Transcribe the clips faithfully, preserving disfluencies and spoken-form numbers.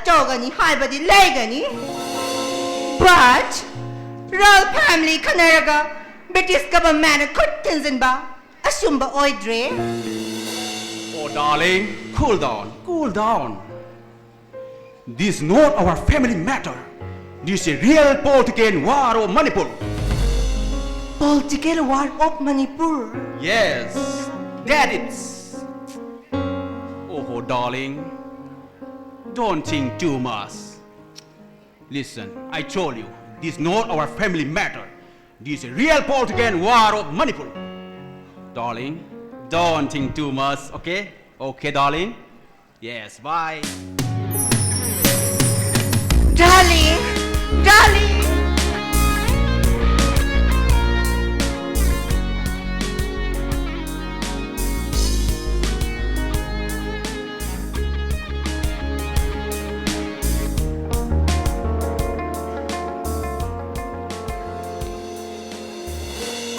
ꯇꯧꯒꯅꯤ ꯍꯥꯏꯕꯗꯤ ꯂꯩꯒꯅꯤ꯫ But royal family ꯈꯟꯅꯔꯒ British government ꯈꯨꯠ ꯊꯤꯟꯖꯤꯟꯕ ꯑꯆꯨꯝꯕ ꯑꯣꯏꯗ꯭ꯔꯦ꯫ Oh, darling, cool down, cool down. This is not our family matter. This is a real political war of Manipur. Political war of Manipur. Yes, that is. Oh, darling, don't think too much. Listen, I told you, this is not our family matter. This is a real political war of Manipur. Darling, don't think too much, okay? Okay, darling? Yes, bye. Darling, darling.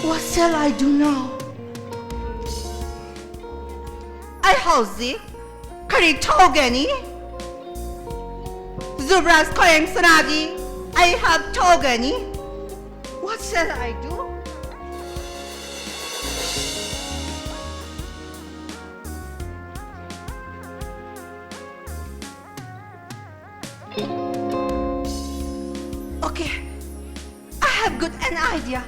What shall I do now? ꯑꯩ ꯍꯧꯖꯤꯛ ꯀꯔꯤ ꯇꯧꯒꯅꯤ? ꯖꯨꯕ꯭ꯔꯥꯖ ꯈꯣꯏꯔꯦꯡ ꯁꯅꯥꯗꯤ ꯑꯩ half ꯇꯧꯒꯅꯤ꯫ What shall I do? Okay, I have got an idea.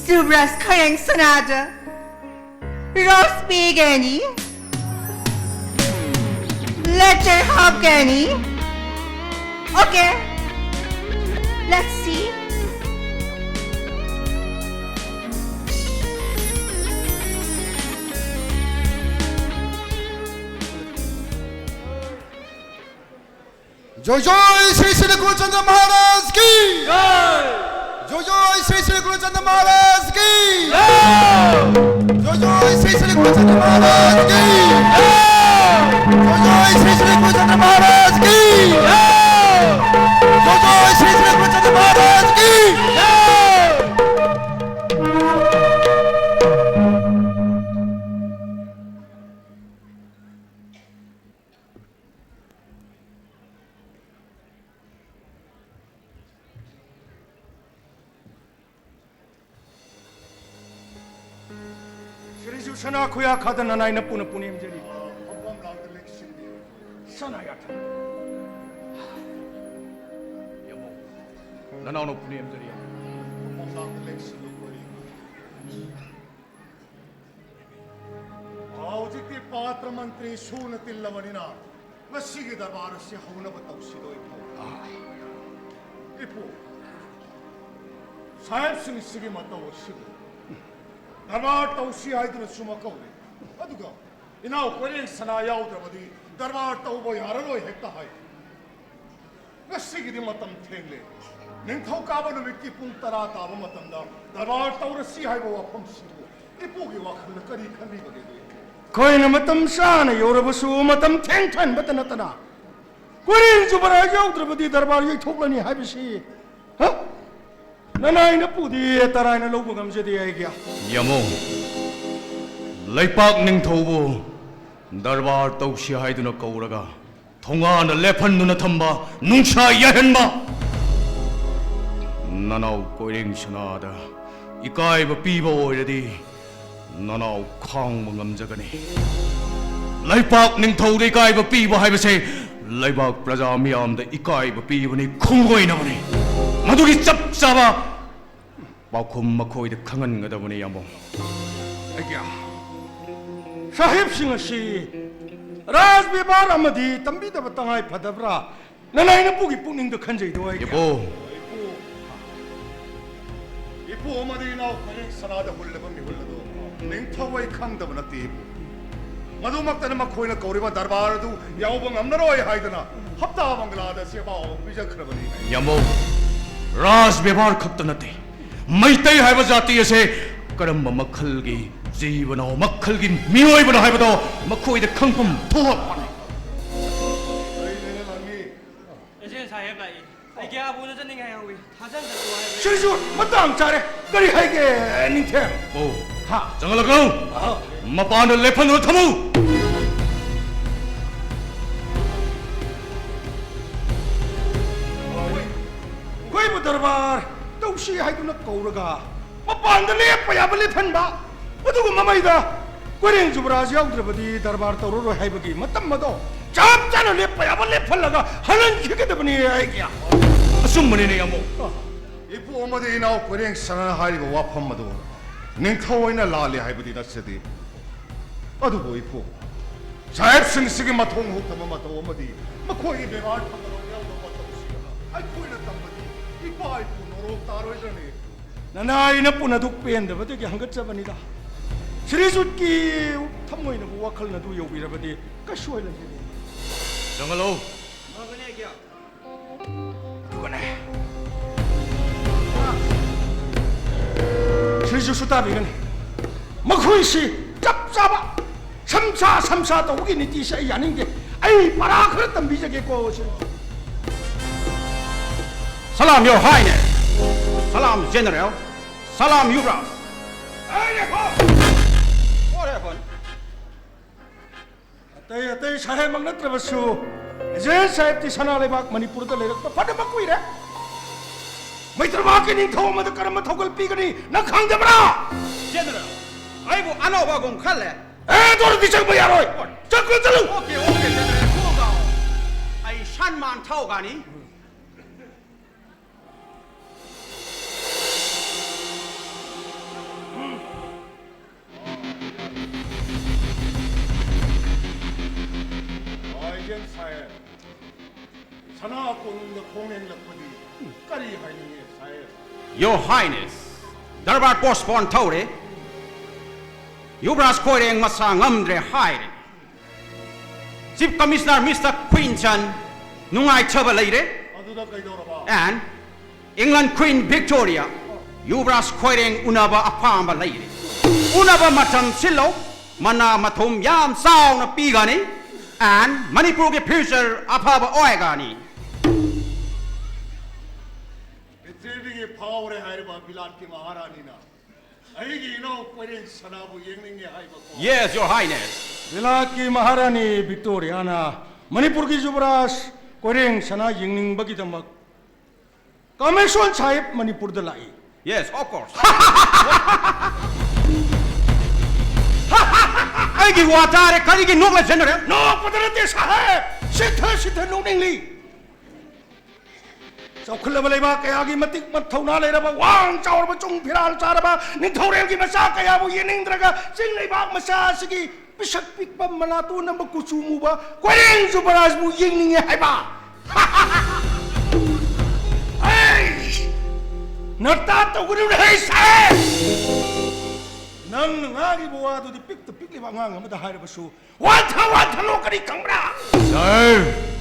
ꯖꯨꯕ꯭ꯔꯥꯖ ꯈꯣꯏꯔꯦꯡ ꯁꯅꯥꯗ ꯔꯣꯁ ꯄꯤꯒꯅꯤ꯫ Letter ꯍꯥꯞꯀꯅꯤ꯫ Okay, let's see. जय जय श्री श्री गोलचंद महाराज की। जय जय श्री श्री गोलचंद महाराज की। जय जय श्री श्री गोलचंद महाराज की। जय जय महाराज की जय। जय जय श्री श्री कृष्ण महाराज की जय। ꯁꯤꯔꯤꯖꯨ ꯁꯅꯥ ꯈꯨꯌꯥ ꯈꯥꯗꯅ ꯅꯥꯏꯅ ꯄꯨꯅ ꯄꯨꯅꯦꯝꯖꯔꯤ꯫ ꯁꯅꯥ ꯌꯥꯊꯪ꯫ ꯌꯦꯡꯉꯣ, ꯅꯅꯥꯎꯅ ꯄꯨꯅꯦꯝꯖꯔꯤ꯫ ꯍꯧꯖꯤꯛꯇꯤ ꯄꯥꯇ꯭ꯔ ꯃꯟꯇ꯭ꯔꯤ ꯁꯨꯅ ꯇꯤꯜꯂꯕꯅꯤꯅ ꯉꯁꯤꯒꯤ ꯗꯔꯕꯥꯔ ꯑꯁꯤ ꯍꯧꯅꯕ ꯇꯧꯁꯤꯗꯣ ꯏꯄꯨ꯫ ꯏꯄꯨ, ꯁꯥꯍꯦꯕꯁꯤꯡꯁꯤꯒꯤ ꯃꯇꯧ ꯑꯁꯤꯕꯨ ꯗꯔꯕꯥꯔ ꯇꯧꯁꯤ ꯍꯥꯏꯗꯨꯅꯁꯨ ꯃꯀꯧꯔꯦ꯫ ꯑꯗꯨꯒ ꯏꯅꯥꯎ ꯀꯣꯏꯔꯦꯡ ꯁꯅꯥ ꯌꯥꯎꯗ꯭ꯔꯕꯗꯤ ꯗꯔꯕꯥꯔ ꯇꯧꯕ ꯌꯥꯔꯔꯣꯏ ꯍꯦꯛꯇ ꯍꯥꯏ꯫ ꯉꯁꯤꯒꯤꯗꯤ ꯃꯇꯝ ꯊꯦꯡꯂꯦ꯫ ꯅꯤꯡꯊꯧꯀꯥꯕ ꯅꯨꯃꯤꯠꯀꯤ ꯄꯨꯡ ꯇꯔꯥ ꯇꯥꯕ ꯃꯇꯝꯗ ꯗꯔꯕꯥꯔ ꯇꯧꯔꯁꯤ ꯍꯥꯏꯕ ꯋꯥꯐꯝꯁꯤꯕꯨ ꯏꯄꯨꯒꯤ ꯋꯥꯈꯜꯗ ꯀꯔꯤ ꯈꯜꯂꯤꯕꯒꯦ? ꯑꯩꯈꯣꯏꯅ ꯃꯇꯝ ꯆꯥꯅ ꯌꯧꯔꯕꯁꯨ ꯃꯇꯝ ꯊꯦꯡꯊꯍꯟꯕꯇ ꯅꯠꯇꯅ ꯀꯣꯏꯔꯦꯡ ꯖꯨꯕꯔꯥ ꯌꯥꯎꯗ꯭ꯔꯕꯗꯤ ꯗꯔꯕꯥꯔ ꯌꯩꯊꯣꯛꯂꯅꯤ ꯍꯥꯏꯕꯁꯤ, ꯍ? ꯅꯅꯥꯏ ꯅꯄꯨꯗꯤ ꯇꯔꯥꯏꯅ ꯂꯧꯕ ꯉꯝꯖꯗꯦ ꯑꯩꯒꯤ꯫ ꯌꯥꯃꯣ, ꯂꯩꯄꯥꯛ ꯅꯤꯡꯊꯧꯕꯨ ꯗꯔꯕꯥꯔ ꯇꯧꯁꯤ ꯍꯥꯏꯗꯨꯅ ꯀꯧꯔꯒ ꯊꯣꯡꯒꯥꯟꯗ ꯂꯦꯞꯍꯟꯗꯨꯅ ꯊꯝꯕ, ꯅꯨꯡꯁꯥ ꯌꯥꯏꯍꯟꯕ, ꯅꯅꯥꯎ ꯀꯣꯏꯔꯦꯡ ꯁꯅꯥꯗ ꯏꯀꯥꯏꯕ ꯄꯤꯕ ꯑꯣꯏꯔꯗꯤ ꯅꯅꯥꯎ ꯈꯥꯡꯕ ꯉꯝꯖꯒꯅꯤ꯫ ꯂꯩꯄꯥꯛ ꯅꯤꯡꯊꯧꯗ ꯏꯀꯥꯏꯕ ꯄꯤꯕ ꯍꯥꯏꯕꯁꯦ ꯂꯩꯕꯥꯛ ꯄ꯭ꯔꯖꯥ ꯃꯤꯌꯥꯝꯗ ꯏꯀꯥꯏꯕ ꯄꯤꯕꯅꯤ, ꯈꯣꯡꯒꯣꯏꯅꯕꯅꯤ꯫ ꯃꯗꯨꯒꯤ ꯆꯞ ꯆꯥꯕ ꯄꯥꯎꯈꯨꯝ ꯃꯈꯣꯏꯗ ꯈꯪꯍꯟꯒꯗꯕꯅꯤ, ꯌꯥꯝꯕꯨꯡ꯫ ꯑꯩꯒꯤ ꯁꯥꯍꯦꯕꯁꯤꯡ ꯑꯁꯤ ꯔꯥꯖ ꯕꯦꯕꯥꯔ ꯑꯃꯗꯤ ꯇꯝꯕꯤꯗꯕ ꯇꯉꯥꯏ ꯐꯗꯕ꯭ꯔꯥ? ꯅꯅꯥꯏ ꯅꯄꯨꯒꯤ ꯄꯨꯛꯅꯤꯡꯗ ꯈꯟꯖꯩꯗꯣ ꯑꯩꯒꯤ꯫ ꯏꯄꯨ꯫ ꯏꯄꯨ ꯑꯃꯗꯤ ꯏꯅꯥꯎ ꯈꯣꯏꯔꯦꯡ ꯁꯅꯥꯗ ꯍꯨꯜꯂꯕ ꯃꯤꯍꯨꯜ ꯑꯗꯨ ꯅꯤꯡꯊꯧ ꯑꯩ ꯈꯪꯗꯕ ꯅꯠꯇꯦ, ꯏꯄꯨ꯫ ꯃꯗꯨꯃꯛꯇꯅ ꯃꯈꯣꯏꯅ ꯀꯧꯔꯤꯕ ꯗꯔꯕꯥꯔ ꯑꯗꯨ ꯌꯥꯎꯕ ꯉꯝꯂꯔꯣꯏ ꯍꯥꯏꯗꯅ ꯍꯞꯇꯥ ꯃꯪꯒꯂꯥꯗ ꯆꯦ ꯄꯥꯎ ꯑꯃ ꯄꯤꯖꯈ꯭ꯔꯕꯅꯤ꯫ ꯌꯥꯝꯕꯨꯡ, ꯔꯥꯖ ꯕꯦꯕꯥꯔ ꯈꯛꯇ ꯅꯠꯇꯦ, ꯃꯩꯇꯩ ꯍꯥꯏꯕ ꯖꯥꯇꯤ ꯑꯁꯦ ꯀꯔꯝꯕ ꯃꯈꯜꯒꯤ ꯖꯤꯕꯅꯣ, ꯃꯈꯜꯒꯤ ꯃꯤꯑꯣꯏꯕꯅꯣ ꯍꯥꯏꯕꯗꯣ ꯃꯈꯣꯏꯗ ꯈꯪꯐꯝ ꯊꯣꯛꯂꯛꯄꯅꯤ꯫ ꯀꯌꯥꯕꯨ ꯎꯅꯖꯅꯤꯡꯉꯥꯏ ꯍꯧꯏ꯫ ꯊꯥꯖꯟꯖꯔꯛꯑꯣ ꯍꯥꯏꯕꯅꯤ꯫ ꯁꯤꯁꯨ ꯃꯇꯥꯡ ꯆꯥꯔꯦ꯫ ꯀꯔꯤ ꯍꯥꯏꯒꯦ, ꯅꯤꯡꯊꯦꯝ? ꯑꯣ, ꯍꯥ? ꯆꯪꯍꯜꯂꯛꯀꯅꯨ꯫ ꯑꯥ꯫ ꯃꯄꯥꯟꯗ ꯂꯦꯞꯍꯟꯗꯨꯅ ꯊꯝꯃꯨ꯫ ꯑꯩꯈꯣꯏꯕꯨ ꯗꯔꯕꯥꯔ ꯇꯧꯁꯤ ꯍꯥꯏꯗꯨꯅ ꯀꯧꯔꯒ ꯃꯄꯥꯟꯗ ꯂꯦꯞꯄ ꯌꯥꯕ ꯂꯦꯞꯍꯟꯕ, ꯑꯗꯨꯒꯨꯝꯕ ꯃꯩꯗ ꯀꯣꯏꯔꯦꯡ ꯖꯨꯕꯔꯥꯖ ꯌꯥꯎꯗ꯭ꯔꯕꯗꯤ ꯗꯔꯕꯥꯔ ꯇꯧꯔꯔꯣꯏ ꯍꯥꯏꯕꯒꯤ ꯃꯇꯝ ꯑꯗꯣ ꯆꯞ ꯆꯥꯅ ꯂꯦꯞꯄ ꯌꯥꯕ ꯂꯦꯞꯍꯜꯂꯒ ꯍꯜꯍꯟꯈꯤꯒꯗꯕꯅꯤ ꯑꯩꯒꯤ꯫ ꯑꯆꯨꯝꯕꯅꯤꯅꯦ, ꯌꯥꯝꯕꯨꯡ꯫ ꯏꯄꯨ ꯑꯃꯗꯤ ꯏꯅꯥꯎ ꯀꯣꯏꯔꯦꯡ ꯁꯅꯥꯅ ꯍꯥꯏꯔꯤꯕ ꯋꯥꯐꯝ ꯑꯗꯨ ꯅꯤꯡꯊꯧ ꯑꯣꯏꯅ ꯂꯥꯜꯂꯤ ꯍꯥꯏꯕꯗꯤ ꯅꯠꯆꯗꯦ꯫ ꯑꯗꯨꯕꯨ ꯏꯄꯨ, ꯁꯥꯍꯦꯕꯁꯤꯡꯁꯤꯒꯤ ꯃꯊꯣꯡ ꯍꯨꯛꯇꯕ ꯃꯇꯧ ꯑꯃꯗꯤ ꯃꯈꯣꯏꯒꯤ ꯕꯦꯕꯥꯔ ꯊꯝꯕꯔꯣꯏ ꯌꯥꯎꯕ ꯃꯇꯧꯁꯤꯡ ꯑꯩꯈꯣꯏꯅ ꯇꯝꯕꯗꯤ ꯏꯄꯥ ꯏꯄꯨ ꯅꯣꯔꯣꯛ ꯇꯥꯔꯣꯏꯗ꯭ꯔꯅꯦ? ꯅꯅꯥꯏ ꯅꯄꯨꯟ ꯑꯗꯨ ꯄꯦꯟꯗꯕꯗꯒꯤ ꯍꯪꯒꯠꯆꯕꯅꯤꯗ꯫ ꯁ꯭ꯔꯤꯖꯨꯠꯀꯤ ꯊꯃꯣꯏꯅꯕꯨ ꯋꯥꯈꯜ ꯑꯗꯨ ꯌꯧꯕꯤꯔꯕꯗꯤ ꯀꯩꯁꯨ ꯍꯥꯏꯂꯝꯈꯤꯗꯦ꯫ ꯆꯪꯍꯜꯂꯣ꯫ ꯑꯗꯨꯒꯅꯦ, ꯁ꯭ꯔꯤꯖꯨꯠꯁꯨ ꯇꯥꯕꯤꯒꯅꯤ꯫ ꯃꯈꯣꯏꯁꯤ ꯆꯞ ꯆꯥꯕ ꯁꯝꯁꯥ ꯁꯝꯁꯥ ꯇꯧꯕꯒꯤ ꯅꯤꯇꯤꯁꯦ ꯑꯩ ꯌꯥꯅꯤꯡꯗꯦ꯫ ꯑꯩ ꯄꯔꯥ ꯈꯔ ꯇꯝꯕꯤꯖꯒꯦꯀꯣ꯫ ꯁ꯭ꯔꯤꯖꯨꯠ꯫ Salam, Your Highness. Salam, General. Salam, Yuvraj. ꯑꯩ ꯉꯥꯏꯈꯣ! What happened? ꯑꯇꯩ ꯑꯇꯩ ꯁꯥꯍꯦꯕꯃꯛ ꯅꯠꯇ꯭ꯔꯕꯁꯨ, ꯑꯦꯖꯦꯟ ꯁꯥꯍꯦꯕꯇꯤ ꯁꯅꯥ ꯂꯩꯕꯥꯛ ꯃꯅꯤꯄꯨꯔꯗ ꯂꯩꯔꯛꯄ ꯐꯅꯃꯛ ꯀꯨꯏꯔꯦ꯫ ꯃꯩꯇ꯭ꯔꯃꯥꯛꯀꯤ ꯅꯤꯡꯊꯧ ꯑꯃꯗ ꯀꯔꯝꯕ ꯊꯧꯒꯜ ꯄꯤꯒꯅꯤ ꯅꯪ ꯈꯪꯗꯕ꯭ꯔꯥ? General, ꯑꯩꯕꯨ ꯑꯅꯧꯕꯒꯨꯝ ꯈꯜꯂꯦ꯫ ꯑꯦ, ꯑꯗꯨ ꯑꯣꯏꯔꯗꯤ ꯆꯪꯕ ꯌꯥꯔꯣꯏ꯫ ꯆꯠꯈ꯭ꯔꯣ, ꯆꯠꯂꯨ꯫ Okay, okay, General, cool down. ꯑꯩ ꯁꯟꯃꯥꯟ ꯊꯧꯒꯅꯤ꯫ ꯑꯦꯖꯦꯟ ꯁꯥꯍꯦꯕ, ꯁꯅꯥ ꯀꯣꯅꯨꯡꯗ ꯈꯣꯡ ꯌꯦꯡꯂꯛꯄꯗꯤ ꯀꯔꯤ ꯍꯥꯏꯅꯤꯡꯉꯦ, ꯁꯥꯍꯦꯕ? Your Highness, ꯗꯔꯕꯥꯔ postpone ꯇꯧꯔꯦ꯫ ꯌꯨꯕꯔꯥꯖ ꯈꯣꯏꯔꯦꯡ ꯃꯁꯥ ꯉꯝꯗ꯭ꯔꯦ ꯍꯥꯏꯔꯦ꯫ Chief Commissioner Mister ꯈꯨꯏꯟꯆꯟ ꯅꯨꯡꯉꯥꯏꯇꯕ ꯂꯩꯔꯦ꯫ ꯑꯗꯨꯗ ꯀꯩꯗꯧꯔꯕ? And England Queen Victoria, Yuvraj ꯈꯣꯏꯔꯦꯡ ꯎꯅꯕ ꯑꯄꯥꯝꯕ ꯂꯩꯔꯦ꯫ ꯎꯅꯕ ꯃꯇꯝ ꯁꯤꯜꯂꯣ, ꯃꯅꯥ ꯃꯊꯨꯝ ꯌꯥꯝ ꯆꯥꯎꯅ ꯄꯤꯒꯅꯤ, and ꯃꯅꯤꯄꯨꯔꯒꯤ future ꯑꯐꯕ ꯑꯣꯏꯒꯅꯤ꯫ ꯄ꯭ꯔꯤꯊꯤꯕꯤꯒꯤ ꯐꯥꯎꯔꯦ ꯍꯥꯏꯔꯤꯕ ꯕꯤꯂꯥꯠꯀꯤ ꯃꯍꯥꯔꯥꯅꯤꯅ ꯑꯩꯒꯤ ꯏꯅꯥꯎ ꯀꯣꯏꯔꯦꯡ ꯁꯅꯥꯕꯨ ꯌꯦꯡꯅꯤꯡꯉꯦ ꯍꯥꯏꯕꯀꯣ꯫ Yes, your highness. ꯕꯤꯂꯥꯠꯀꯤ ꯃꯍꯥꯔꯥꯅꯤ ꯚꯤꯛꯇꯣꯔꯤꯌꯥꯅ ꯃꯅꯤꯄꯨꯔꯒꯤ ꯌꯨꯕꯔꯥꯖ ꯀꯣꯏꯔꯦꯡ ꯁꯅꯥ ꯌꯦꯡꯅꯤꯡꯕꯒꯤꯗꯃꯛ ꯀꯃꯦꯁꯣꯟ ꯁꯥꯍꯦꯕ ꯃꯅꯤꯄꯨꯔꯗ ꯂꯥꯛꯏ꯫ Yes, of course. ꯑꯩꯒꯤ ꯋꯥ ꯇꯥꯔꯦ, ꯀꯔꯤꯒꯤ ꯅꯣꯛꯂ ꯖꯦꯅꯔꯦꯜ? ꯅꯣꯛꯄꯗ ꯅꯠꯇꯦ ꯁꯥꯍꯦꯕ, ꯁꯤꯊ ꯁꯤꯊ ꯅꯣꯛꯅꯤꯡꯂꯤ꯫ ꯆꯥꯎꯈꯠꯂꯕ ꯂꯩꯕꯥꯛ ꯀꯌꯥꯒꯤ ꯃꯇꯤꯛ ꯃꯊꯧꯅꯥ ꯂꯩꯔꯕ, ꯋꯥꯡ ꯆꯥꯎꯔꯕ, ꯆꯨꯡ ꯐꯤꯔꯥꯜ ꯆꯥꯔꯕ ꯅꯤꯡꯊꯧꯔꯦꯜꯒꯤ ꯃꯆꯥ ꯀꯌꯥꯕꯨ ꯌꯦꯡꯅꯤꯡꯗ꯭ꯔꯒ ꯆꯤꯡ ꯂꯩꯕꯥꯛ ꯃꯆꯥ ꯑꯁꯤꯒꯤ ꯄꯤꯁꯛ ꯄꯤꯛꯄ, ꯃꯅꯥꯇꯣꯟ ꯅꯝꯕ, ꯀꯨꯆꯨ ꯃꯨꯕ ꯀꯣꯏꯔꯦꯡ ꯌꯨꯕꯔꯥꯖꯕꯨ ꯌꯦꯡꯅꯤꯡꯉꯦ ꯍꯥꯏꯕ꯫ ꯍꯩ! ꯅꯇꯥ ꯇꯧꯒꯅꯨꯅꯦ, ꯍꯩ ꯁꯥꯍꯦꯕ! ꯅꯪꯅ ꯉꯥꯡꯉꯤꯕ ꯋꯥꯗꯨꯗꯤ ꯄꯤꯛꯇ ꯄꯤꯛꯂꯤꯕ ꯑꯉꯥꯡ ꯑꯃꯗ ꯍꯥꯏꯔꯕꯁꯨ ꯋꯥꯟꯊ ꯋꯥꯟꯊ ꯅꯣꯛꯀꯅꯤ, ꯈꯪꯕ꯭ꯔꯥ? ꯁꯥꯍꯦꯕ!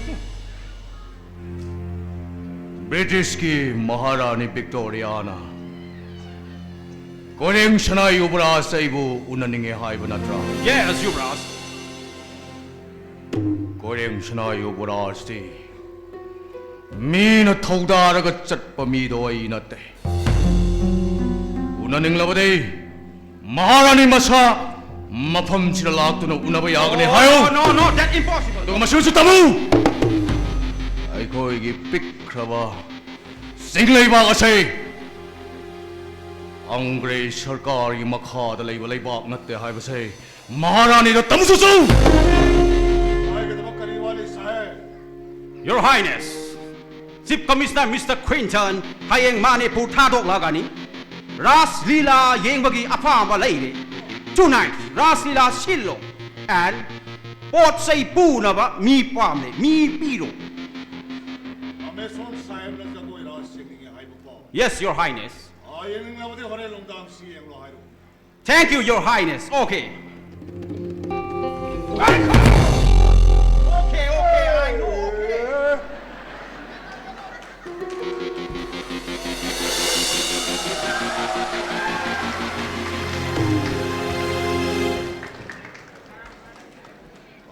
ꯕ꯭ꯔꯤꯇꯤꯁꯀꯤ ꯃꯍꯥꯔꯥꯅꯤ ꯚꯤꯛꯇꯣꯔꯤꯌꯥꯅ ꯀꯣꯏꯔꯦꯡ ꯁꯅꯥ ꯌꯨꯕꯔꯥꯖ ꯑꯩꯕꯨ ꯎꯅꯅꯤꯡꯉꯦ ꯍꯥꯏꯕ ꯅꯠꯇ꯭ꯔꯥ? Yes, ꯌꯨꯕꯔꯥꯖ꯫ ꯀꯣꯏꯔꯦꯡ ꯁꯅꯥ ꯌꯨꯕꯔꯥꯖꯇꯤ ꯃꯤꯅ ꯊꯧꯗꯥꯔꯒ ꯆꯠꯄ ꯃꯤꯗꯣ ꯑꯩ ꯅꯠꯇꯦ꯫ ꯎꯅꯅꯤꯡꯂꯕꯗꯤ ꯃꯍꯥꯔꯥꯅꯤ ꯃꯁꯥ ꯃꯐꯝꯁꯤꯗ ꯂꯥꯛꯇꯨꯅ ꯎꯅꯕ ꯌꯥꯒꯅꯤ ꯍꯥꯏꯌꯨ꯫ No, no, no, that impossible. ꯑꯗꯨꯒ ꯃꯁꯤꯃꯁꯨ ꯇꯝꯃꯨ꯫ ꯑꯩꯈꯣꯏꯒꯤ ꯄꯤꯛꯈ꯭ꯔꯕ ꯆꯤꯡꯂꯩꯕꯥꯛ ꯑꯁꯤ ꯑꯪꯒ꯭ꯔꯦꯖ ꯁꯔꯀꯥꯔꯒꯤ ꯃꯈꯥꯗ ꯂꯩꯕ ꯂꯩꯕꯥꯛ ꯅꯠꯇꯦ ꯍꯥꯏꯕꯁꯦ ꯃꯍꯥꯔꯥꯅꯤꯗ ꯇꯝꯃꯨꯆꯣ꯫ ꯍꯥꯏꯒꯗꯕ ꯀꯔꯤ ꯋꯥꯠꯂꯤ, ꯁꯥꯍꯦꯕ? Your Highness, Chief Commissioner Mister Quinton ꯍꯌꯦꯡ ꯃꯅꯤꯄꯨꯔ ꯊꯥꯗꯣꯛꯂꯒꯅꯤ꯫ ꯔꯥꯁ ꯂꯤꯂꯥ ꯌꯦꯡꯕꯒꯤ ꯑꯄꯥꯝꯕ ꯂꯩꯔꯦ꯫ Tonight, ꯔꯥꯁ ꯂꯤꯂꯥ ꯁꯤꯜꯂꯣ꯫ And ꯄꯣꯠ ꯆꯩ ꯄꯨꯅꯕ ꯃꯤ ꯄꯥꯝꯃꯦ, ꯃꯤ ꯄꯤꯔꯣ꯫ ꯑꯃꯦꯁꯣꯟ ꯁꯥꯍꯦꯕꯅ ꯖꯒꯣꯏ ꯔꯥꯁ ꯌꯦꯡꯅꯤꯡꯉꯦ ꯍꯥꯏꯕꯀꯣ꯫ Yes, Your Highness. ꯑꯥ, ꯌꯦꯡꯅꯤꯡꯂꯕꯗꯤ ꯍꯣꯔꯦꯟ ꯅꯨꯡꯗꯥꯡ ꯁꯤ ꯌꯦꯡꯂꯣ ꯍꯥꯏꯔꯣ꯫ Thank you, Your Highness. Okay. Okay, okay, I know, okay.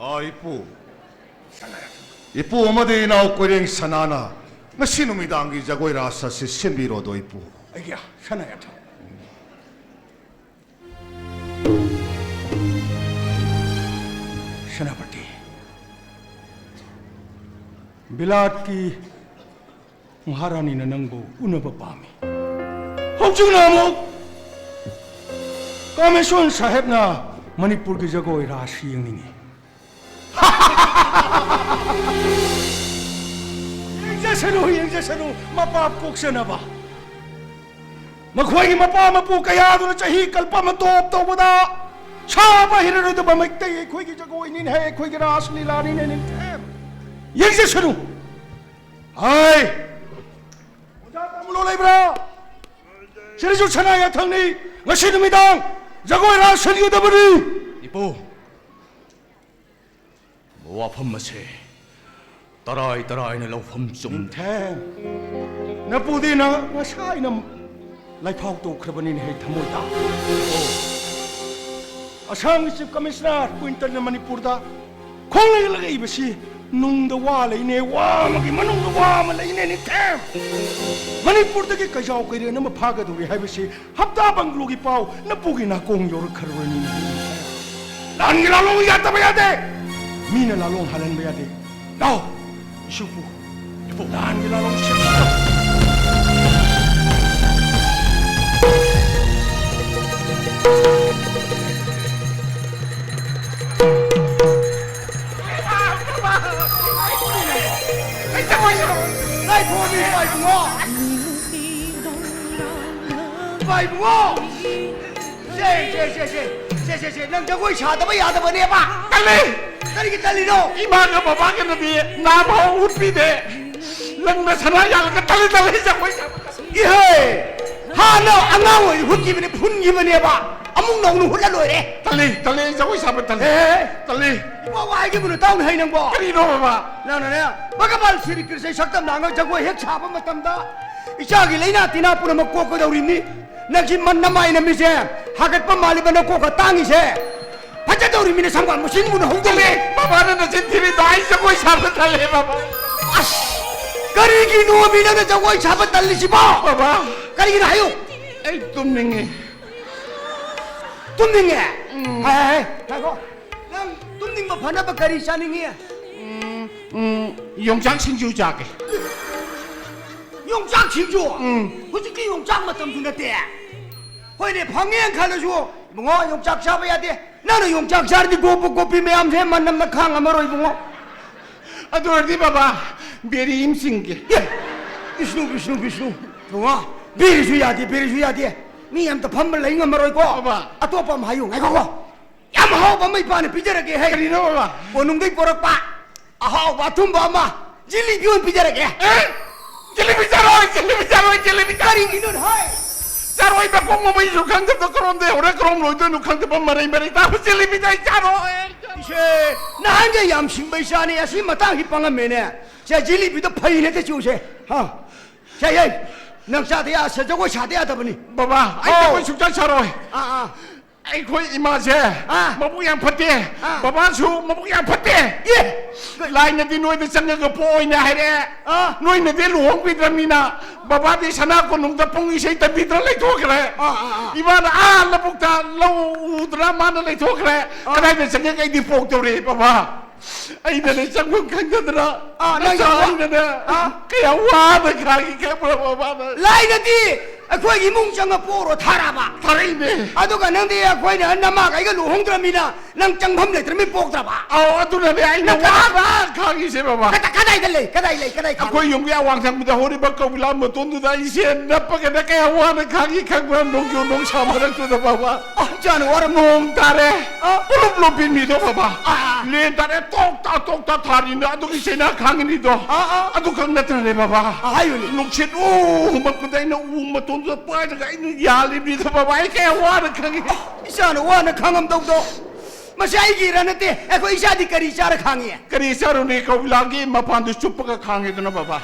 ꯑꯥ, ꯏꯄꯨ꯫ ꯏꯄꯨ ꯑꯃꯗꯤ ꯏꯅꯥꯎ ꯀꯣꯏꯔꯦꯡ ꯁꯅꯥꯅ ꯉꯁꯤ ꯅꯨꯃꯤꯗꯥꯡꯒꯤ ꯖꯒꯣꯏ ꯔꯥꯁ ꯑꯁꯤ ꯁꯤꯟꯕꯤꯔꯣꯗꯣ, ꯏꯄꯨ꯫ ꯑꯩꯒꯤ ꯁꯅꯥ ꯌꯥꯊꯪ꯫ ꯁꯦꯅꯥꯄꯇꯤ, ꯕꯤꯂꯥꯠꯀꯤ ꯃꯍꯥꯔꯥꯅꯤꯅ ꯅꯪꯕꯨ ꯎꯅꯕ ꯄꯥꯝꯃꯤ꯫ ꯍꯧꯖꯤꯛꯅ ꯑꯃꯨꯛ ꯀꯥꯃꯦꯁꯣꯟ ꯁꯥꯍꯦꯕꯅ ꯃꯅꯤꯄꯨꯔꯒꯤ ꯖꯒꯣꯏ ꯔꯥꯁ ꯌꯦꯡꯅꯤꯡꯉꯤ꯫ ꯌꯦꯡꯖꯁꯅꯨ, ꯌꯦꯡꯖꯁꯅꯨ, ꯃꯄꯥ ꯀꯣꯛꯆꯅꯕ꯫ ꯃꯈꯣꯏꯒꯤ ꯃꯄꯥ ꯃꯄꯨ ꯀꯌꯥꯗꯨꯅ ꯆꯍꯤ ꯀꯜꯄ ꯑꯃ ꯇꯣꯞ ꯇꯧꯕꯗ ꯁꯥꯕ ꯍꯩꯔꯔꯣꯏꯗꯕ ꯃꯩꯇꯩ ꯑꯩꯈꯣꯏꯒꯤ ꯖꯒꯣꯏꯅꯤꯅꯦ, ꯑꯩꯈꯣꯏꯒꯤ ꯔꯥꯁ ꯂꯤꯂꯥꯅꯤꯅꯦ, ꯅꯤꯡꯊꯦꯝ꯫ ꯌꯦꯡꯖꯁꯅꯨ꯫ ꯍꯥꯏ! ꯑꯣꯖꯥ ꯇꯥꯃꯨꯂꯣ ꯂꯩꯕ꯭ꯔꯥ? ꯁꯤꯗꯁꯨ ꯁꯅꯥ ꯌꯥꯊꯪꯅꯤ꯫ ꯉꯁꯤ ꯅꯨꯃꯤꯗꯥꯡ ꯖꯒꯣꯏ ꯔꯥꯁ ꯁꯤꯟꯒꯗꯕꯅꯤ꯫ ꯏꯄꯨ, ꯋꯥꯐꯝ ꯑꯁꯦ ꯇꯔꯥꯏ ꯇꯔꯥꯏꯅ ꯂꯧꯐꯝ ꯆꯨꯝ꯫ ꯅꯤꯡꯊꯦꯝ, ꯅꯄꯨꯗꯤ ꯅ ꯉꯁꯥꯏꯅ ꯂꯥꯏꯐꯥꯎ ꯇꯧꯈ꯭ꯔꯕꯅꯤꯅꯦ, ꯍꯦ ꯊꯃꯣꯏꯗ꯫ ꯑꯁꯥꯝꯒꯤ ꯆꯤꯐ ꯀꯃꯤꯁꯅꯔ ꯀ꯭ꯋꯤꯟꯇꯟꯅ ꯃꯅꯤꯄꯨꯔꯗ ꯈꯣꯡꯂꯩ ꯂꯩꯕꯁꯤ ꯅꯨꯡꯗ ꯋꯥ ꯂꯩꯅꯦ, ꯋꯥ ꯑꯃꯒꯤ ꯃꯅꯨꯡꯗ ꯋꯥ ꯑꯃ ꯂꯩꯅꯦ, ꯅꯤꯡꯊꯦꯝ꯫ ꯃꯅꯤꯄꯨꯔꯗꯒꯤ ꯀꯩꯖꯥꯎ ꯀꯩꯔꯦꯟ ꯑꯃ ꯐꯥꯒꯗꯧꯔꯤ ꯍꯥꯏꯕꯁꯤ ꯍꯞꯇꯥ ꯕꯪꯒ꯭ꯂꯣꯒꯤ ꯄꯥꯎ ꯅꯄꯨꯒꯤ ꯅꯥꯀꯣꯡ ꯌꯧꯔꯛꯈ꯭ꯔꯕꯅꯤꯅꯦ꯫ ꯂꯥꯟꯒꯤ ꯂꯥꯂꯣꯡ ꯌꯥꯠꯇꯕ ꯌꯥꯗꯦ꯫ ꯃꯤꯅ ꯂꯥꯂꯣꯡ ꯍꯥꯜꯍꯟꯕ ꯌꯥꯗꯦ꯫ ꯂꯥꯎ, ꯏꯁꯨꯄꯨ꯫ ꯏꯄꯨ꯫ ꯂꯥꯟꯒꯤ ꯂꯥꯂꯣꯡ ꯁꯦꯝꯕꯤꯌꯨ꯫ ꯂꯥꯏꯐꯣꯝꯃꯤ ꯏꯄꯥ ꯏꯕꯨꯡꯉꯣ! ꯏꯄꯥ ꯏꯕꯨꯡꯉꯣ! ꯁꯦ, ꯁꯦ, ꯁꯦ, ꯁꯦ, ꯁꯦ, ꯁꯦ, ꯁꯦ, ꯅꯪ ꯖꯒꯣꯏ ꯁꯥꯗꯕ ꯌꯥꯗꯕꯅꯦꯕ꯫ ꯇꯜꯂꯤ! ꯀꯔꯤꯒꯤ ꯇꯜꯂꯤꯅꯣ? ꯏꯃꯥꯒ ꯕꯕꯥꯒꯅꯗꯤ ꯅꯥ ꯐꯥꯎ ꯎꯠꯄꯤꯗꯦ꯫ ꯅꯪꯅ ꯁꯅꯥ ꯌꯥꯜꯂꯒ ꯇꯜꯂꯤ, ꯇꯜꯂꯤ, ꯖꯒꯣꯏ ꯁꯥꯕ ꯇꯜꯂꯤ꯫ ꯏꯍꯦ! ꯍꯥꯟꯅ ꯑꯉꯥꯡ ꯑꯣꯏꯔꯤ ꯍꯨꯠꯈꯤꯕꯅꯤ, ꯐꯨꯟꯈꯤꯕꯅꯦꯕ꯫ ꯑꯃꯨꯛ ꯅꯧꯅ ꯍꯨꯠꯂ ꯂꯣꯏꯔꯦ꯫ ꯇꯜꯂꯤ, ꯇꯜꯂꯤ, ꯑꯩ ꯖꯒꯣꯏ ꯁꯥꯕ ꯇꯜꯂꯤ꯫ ꯑꯦ! ꯇꯜꯂꯤ꯫ ꯏꯃꯥ ꯋꯥ ꯍꯥꯏꯈꯤꯕꯅꯣ ꯇꯥꯎꯅꯦ ꯍꯩ ꯅꯪꯕꯣ꯫ ꯀꯔꯤꯅꯣ ꯕꯕꯥ? ꯅꯪꯅꯅꯦ, ꯚꯒꯕꯥꯟ ꯁ꯭ꯔꯤ ꯀ꯭ꯔꯤꯁꯅ ꯁꯛꯇꯝ ꯂꯥꯡꯉ ꯖꯒꯣꯏ ꯍꯦꯛ ꯁꯥꯕ ꯃꯇꯝꯗ ꯏꯆꯥꯒꯤ ꯂꯩꯅꯥ ꯇꯤꯟꯅꯥ ꯄꯨꯝꯅꯃꯛ ꯀꯣꯛꯀꯗꯧꯔꯤꯕꯅꯤ꯫ ꯅꯪꯒꯤ ꯃꯟ ꯅꯃꯥꯏ ꯅꯃꯤꯠꯁꯦ ꯍꯥꯒꯠꯄ ꯃꯥꯜꯂꯤꯕ ꯅꯀꯣꯛꯀ ꯇꯥꯡꯉꯤꯁꯦ꯫ ꯐꯖꯗꯧꯔꯤꯕꯅꯤ ꯁꯝꯒ ꯃꯨꯁꯤꯟ ꯃꯨꯅ ꯍꯧꯗꯧꯔꯤ꯫ ꯇꯜꯂꯤ, ꯕꯕꯥꯅ ꯅꯆꯤꯟ ꯊꯤꯔꯤꯗꯣ ꯑꯩ ꯖꯒꯣꯏ ꯁꯥꯕ ꯇꯜꯂꯦ ꯕꯕꯥ꯫ ꯑꯁ! ꯀꯔꯤꯒꯤꯅꯣꯃꯤ ꯅꯪꯅ ꯖꯒꯣꯏ ꯁꯥꯕ ꯇꯜꯂꯤꯁꯤꯕꯣ? ꯕꯕꯥ, ꯀꯔꯤꯒꯤꯅꯣ ꯍꯥꯏꯌꯨ꯫ ꯑꯩ ꯇꯨꯝꯅꯤꯡꯉꯦ꯫ ꯇꯨꯝꯅꯤꯡꯉꯦ? ꯍꯥꯏ, ꯍꯥꯏ, ꯍꯥꯏ, ꯉꯥꯏꯈꯣ꯫ ꯅꯪ ꯇꯨꯝꯅꯤꯡꯕ ꯐꯅꯕ ꯀꯔꯤ ꯆꯥꯅꯤꯡꯉꯤ? ꯎꯝ, ꯌꯣꯡꯆꯥꯛ ꯁꯤꯡꯖꯨ ꯆꯥꯒꯦ꯫ ꯌꯣꯡꯆꯥꯛ ꯁꯤꯡꯖꯨ? ꯍꯧꯖꯤꯛꯇꯤ ꯌꯣꯡꯆꯥꯛ ꯃꯇꯝꯁꯨ ꯅꯠꯇꯦ꯫ ꯍꯣꯏꯅꯦ, ꯐꯪꯉꯦꯅ ꯈꯜꯂꯁꯨ, ꯏꯕꯨꯡꯉꯣ, ꯌꯣꯡꯆꯥꯛ ꯆꯥꯕ ꯌꯥꯗꯦ꯫ ꯅꯪꯅ ꯌꯣꯡꯆꯥꯛ ꯆꯥꯔꯗꯤ ꯒꯣꯄꯨ ꯒꯣꯄꯤ ꯃꯌꯥꯝꯁꯦ ꯃꯅꯝꯅ ꯈꯥꯡ ꯉꯝꯃꯔꯣꯏ, ꯏꯕꯨꯡꯉꯣ꯫ ꯑꯗꯨ ꯑꯣꯏꯔꯗꯤ ꯕꯕꯥ, ꯕꯦꯔꯤ ꯑꯃ ꯆꯤꯡꯒꯦ꯫ ꯑꯦ! ꯕꯤꯁꯅꯨ, ꯕꯤꯁꯅꯨ, ꯕꯤꯁꯅꯨ꯫ ꯏꯕꯨꯡꯉꯣ, ꯕꯦꯔꯤꯁꯨ ꯌꯥꯗꯦ, ꯕꯦꯔꯤꯁꯨ ꯌꯥꯗꯦ꯫ ꯃꯤ ꯑꯝꯇ ꯐꯝꯕ ꯂꯩ ꯉꯝꯃꯔꯣꯏꯀꯣ꯫ ꯕꯕꯥ꯫ ꯑꯇꯣꯞꯄ ꯑꯃ ꯍꯥꯏꯌꯨ, ꯉꯥꯏꯈꯣꯀꯣ꯫ ꯌꯥꯝ ꯍꯥꯎꯕ ꯑꯃ ꯏꯄꯥꯅ ꯄꯤꯖꯔꯒꯦ ꯍꯦ꯫ ꯀꯔꯤꯅꯣ ꯕꯕꯥ? ꯀꯣꯅꯨꯡꯗꯩ ꯄꯣꯔꯛꯄ ꯑꯍꯥꯎꯕ ꯑꯊꯨꯝꯕ ꯑꯃ, ꯖꯤꯂꯤꯕꯤ ꯑꯣꯏꯅ ꯄꯤꯖꯔꯒꯦ꯫ ꯑꯦ? ꯖꯤꯂꯤꯕꯤ ꯆꯥꯔꯣꯏ, ꯖꯤꯂꯤꯕꯤ ꯆꯥꯔꯣꯏ, ꯖꯤꯂꯤꯕꯤ ꯆꯥꯔꯣꯏ꯫ ꯀꯔꯤꯒꯤꯅꯣ ꯍꯥꯏ? ꯆꯥꯔꯣꯏ, ꯃꯈꯣꯡ ꯃꯃꯩꯁꯨ ꯈꯪꯗꯕ, ꯀꯔꯣꯝꯗꯩ ꯍꯧꯔ ꯀꯔꯣꯝ ꯂꯣꯏꯗꯣꯏꯅꯣ ꯈꯪꯗꯕ ꯃꯔꯩ ꯃꯔꯩ ꯇꯥꯕ ꯖꯤꯂꯤꯕꯤꯗꯤ ꯑꯩ ꯆꯥꯔꯣꯏ꯫ ꯏꯁꯦ, ꯅꯍꯥꯟꯒꯩ ꯌꯥꯝ ꯁꯤꯡꯕ ꯏꯆꯥꯅꯤ, ꯑꯁꯤ ꯃꯇꯥꯡꯁꯤ ꯄꯪꯉꯝꯃꯦꯅꯦ꯫ ꯁꯦ, ꯖꯤꯂꯤꯕꯤꯗꯣ ꯐꯩꯅꯦ ꯍꯦꯛꯇ ꯆꯤꯛꯎꯁꯦ꯫ ꯍꯥ? ꯁꯦ, ꯍꯦ, ꯅꯪ ꯆꯥꯗ ꯌꯥ-, ꯁꯦ, ꯖꯒꯣꯏ ꯁꯥꯗ ꯌꯥꯗꯕꯅꯤ꯫ ꯕꯕꯥ, ꯑꯩ ꯑꯧ꯫ ꯖꯒꯣꯏ ꯁꯨꯡꯁꯥ ꯁꯥꯔꯣꯏ꯫ ꯑꯥ, ꯑꯥ꯫ ꯑꯩꯈꯣꯏ ꯏꯃꯥꯁꯦ ꯑꯥ꯫ ꯃꯕꯨꯛ ꯌꯥꯝ ꯐꯠꯇꯦ꯫ ꯑꯥ꯫ ꯕꯕꯥꯁꯨ ꯃꯕꯨꯛ ꯌꯥꯝ ꯐꯠꯇꯦ꯫ ꯑꯦ! ꯂꯥꯏꯅꯗꯤ ꯅꯣꯏꯗ ꯆꯪꯉꯒ ꯄꯣꯛꯑꯣꯏꯅ ꯍꯥꯏꯔꯛꯑꯦ꯫ ꯑꯥ꯫ ꯅꯣꯏꯅꯗꯤ ꯂꯨꯍꯣꯡꯕꯤꯗ꯭ꯔꯕꯅꯤꯅ ꯕꯕꯥꯗꯤ ꯁꯅꯥ ꯀꯣꯅꯨꯡꯗ ꯄꯨꯡ ꯏꯁꯩ ꯇꯝꯕꯤꯗꯅ ꯂꯩꯊꯣꯛꯈ꯭ꯔꯦ꯫ ꯑꯥ, ꯑꯥ, ꯑꯥ꯫ ꯏꯃꯥꯅ ꯑꯥ ꯂꯧꯕꯨꯛꯇ ꯂꯧ ꯎꯗꯅ ꯃꯥꯅ ꯂꯩꯊꯣꯛꯈ꯭ꯔꯦ꯫ ꯑꯥ꯫ ꯀꯗꯥꯏꯗ ꯆꯪꯉꯒ ꯑꯩꯗꯤ ꯄꯣꯛꯇꯧꯔꯤ ꯕꯕꯥ? ꯑꯩꯅꯅꯦ ꯆꯪꯐꯝ ꯈꯪꯗꯗꯅ ꯑꯥ, ꯅꯪ ꯅꯆꯥ ꯌꯥꯝ ꯋꯥ-, ꯑꯩꯅꯅꯦ ꯑꯥ꯫ ꯀꯌꯥ ꯋꯥꯅ ꯈꯥꯡꯉꯤ ꯈꯪꯕ꯭ꯔ ꯕꯕꯥꯅ? ꯂꯥꯏꯅꯗꯤ ꯑꯩꯈꯣꯏꯒꯤ ꯏꯃꯨꯡ ꯆꯪꯉ ꯄꯣꯔꯣ ꯊꯥꯔꯛꯑꯕ꯫ ꯊꯥꯔꯛꯏꯅꯦ꯫ ꯑꯗꯨꯒ ꯅꯪꯗꯤ ꯑꯩꯈꯣꯏꯅ ꯅꯃꯥꯒ ꯑꯩꯒ ꯂꯨꯍꯣꯡꯗ꯭ꯔꯃꯤꯅ ꯅꯪ ꯆꯪꯐꯝ ꯂꯩꯇ꯭ꯔꯃꯤ ꯄꯣꯛꯇ꯭ꯔꯕ꯫ ꯑꯧ, ꯑꯗꯨꯅꯅꯦ ꯑꯩꯅ ꯅꯪ ꯀꯅꯥ-, ꯋꯥꯅ ꯈꯥꯡꯉꯤꯁꯦ ꯕꯕꯥ꯫ ꯀꯗꯥ-, ꯀꯗꯥꯏꯗ ꯂꯩ? ꯀꯗꯥꯏ ꯂꯩ? ꯀꯗꯥꯏ ꯈꯪꯉꯤ? ꯑꯩꯈꯣꯏ ꯌꯨꯝꯒꯤ ꯑꯋꯥꯡ ꯊꯪꯕꯗ ꯍꯧꯔꯤꯕ ꯀꯧꯕꯤꯂꯥ ꯃꯇꯣꯟꯗꯨꯗ ꯑꯩꯁꯦ ꯅꯞꯄꯒꯅꯦ ꯀꯌꯥ ꯋꯥꯅ ꯈꯥꯡꯉꯤ ꯈꯪꯕ꯭ꯔꯥ? ꯅꯣꯡꯖꯨ ꯅꯨꯡꯁꯥ ꯃꯔꯛꯇꯨꯗ ꯕꯕꯥ꯫ ꯑꯣ, ꯏꯆꯥꯅ ꯋꯥꯔꯝ-, ꯅꯣꯡ ꯇꯥꯔꯦ꯫ ꯑꯥ꯫ ꯄꯨꯂꯨꯞ ꯂꯨꯞꯄꯤꯅꯤꯗꯣ ꯕꯕꯥ꯫ ꯑꯥ꯫ ꯂꯦꯟ ꯇꯥꯔꯦ, ꯇꯣꯛ ꯇꯥ ꯇꯣꯛ ꯇꯥ ꯊꯥꯔꯤꯅ ꯑꯗꯨꯒꯤ ꯆꯩꯅꯥ ꯈꯥꯡꯉꯤꯅꯤꯗꯣ꯫ ꯑꯥ, ꯑꯥ꯫ ꯑꯗꯨꯈꯛ ꯅꯠꯇ꯭ꯔꯅꯦ ꯕꯕꯥ꯫ ꯑꯥ, ꯍꯥꯏꯌꯨꯅꯦ꯫ ꯅꯨꯡꯁꯤꯠ ꯎ ꯍꯨꯝꯃꯛꯄꯗ ꯑꯩꯅ ꯎ ꯃꯇꯣꯟꯗꯨꯗ ꯄꯥꯏꯔꯒ ꯑꯩꯅ ꯌꯥꯜꯂꯤꯕꯅꯤꯗꯣ ꯕꯕꯥ꯫ ꯑꯩ ꯀꯌꯥ ꯋꯥꯅ ꯈꯪꯉꯤ꯫ ꯏꯆꯥꯅ ꯋꯥꯅ ꯈꯪꯉꯝꯗꯧꯗꯣ꯫ ꯃꯁꯤ ꯑꯩꯒꯤꯔ ꯅꯠꯇꯦ, ꯑꯩꯈꯣꯏ ꯏꯆꯥꯗꯤ ꯀꯔꯤ ꯆꯥꯔ ꯈꯥꯡꯉꯤ? ꯀꯔꯤ ꯆꯥꯔꯨꯅꯤ, ꯀꯧꯕꯤꯂꯥꯒꯤ ꯃꯄꯥꯟꯗꯨ ꯆꯨꯞꯄꯒ ꯈꯥꯡꯉꯤꯗꯅ ꯕꯕꯥ꯫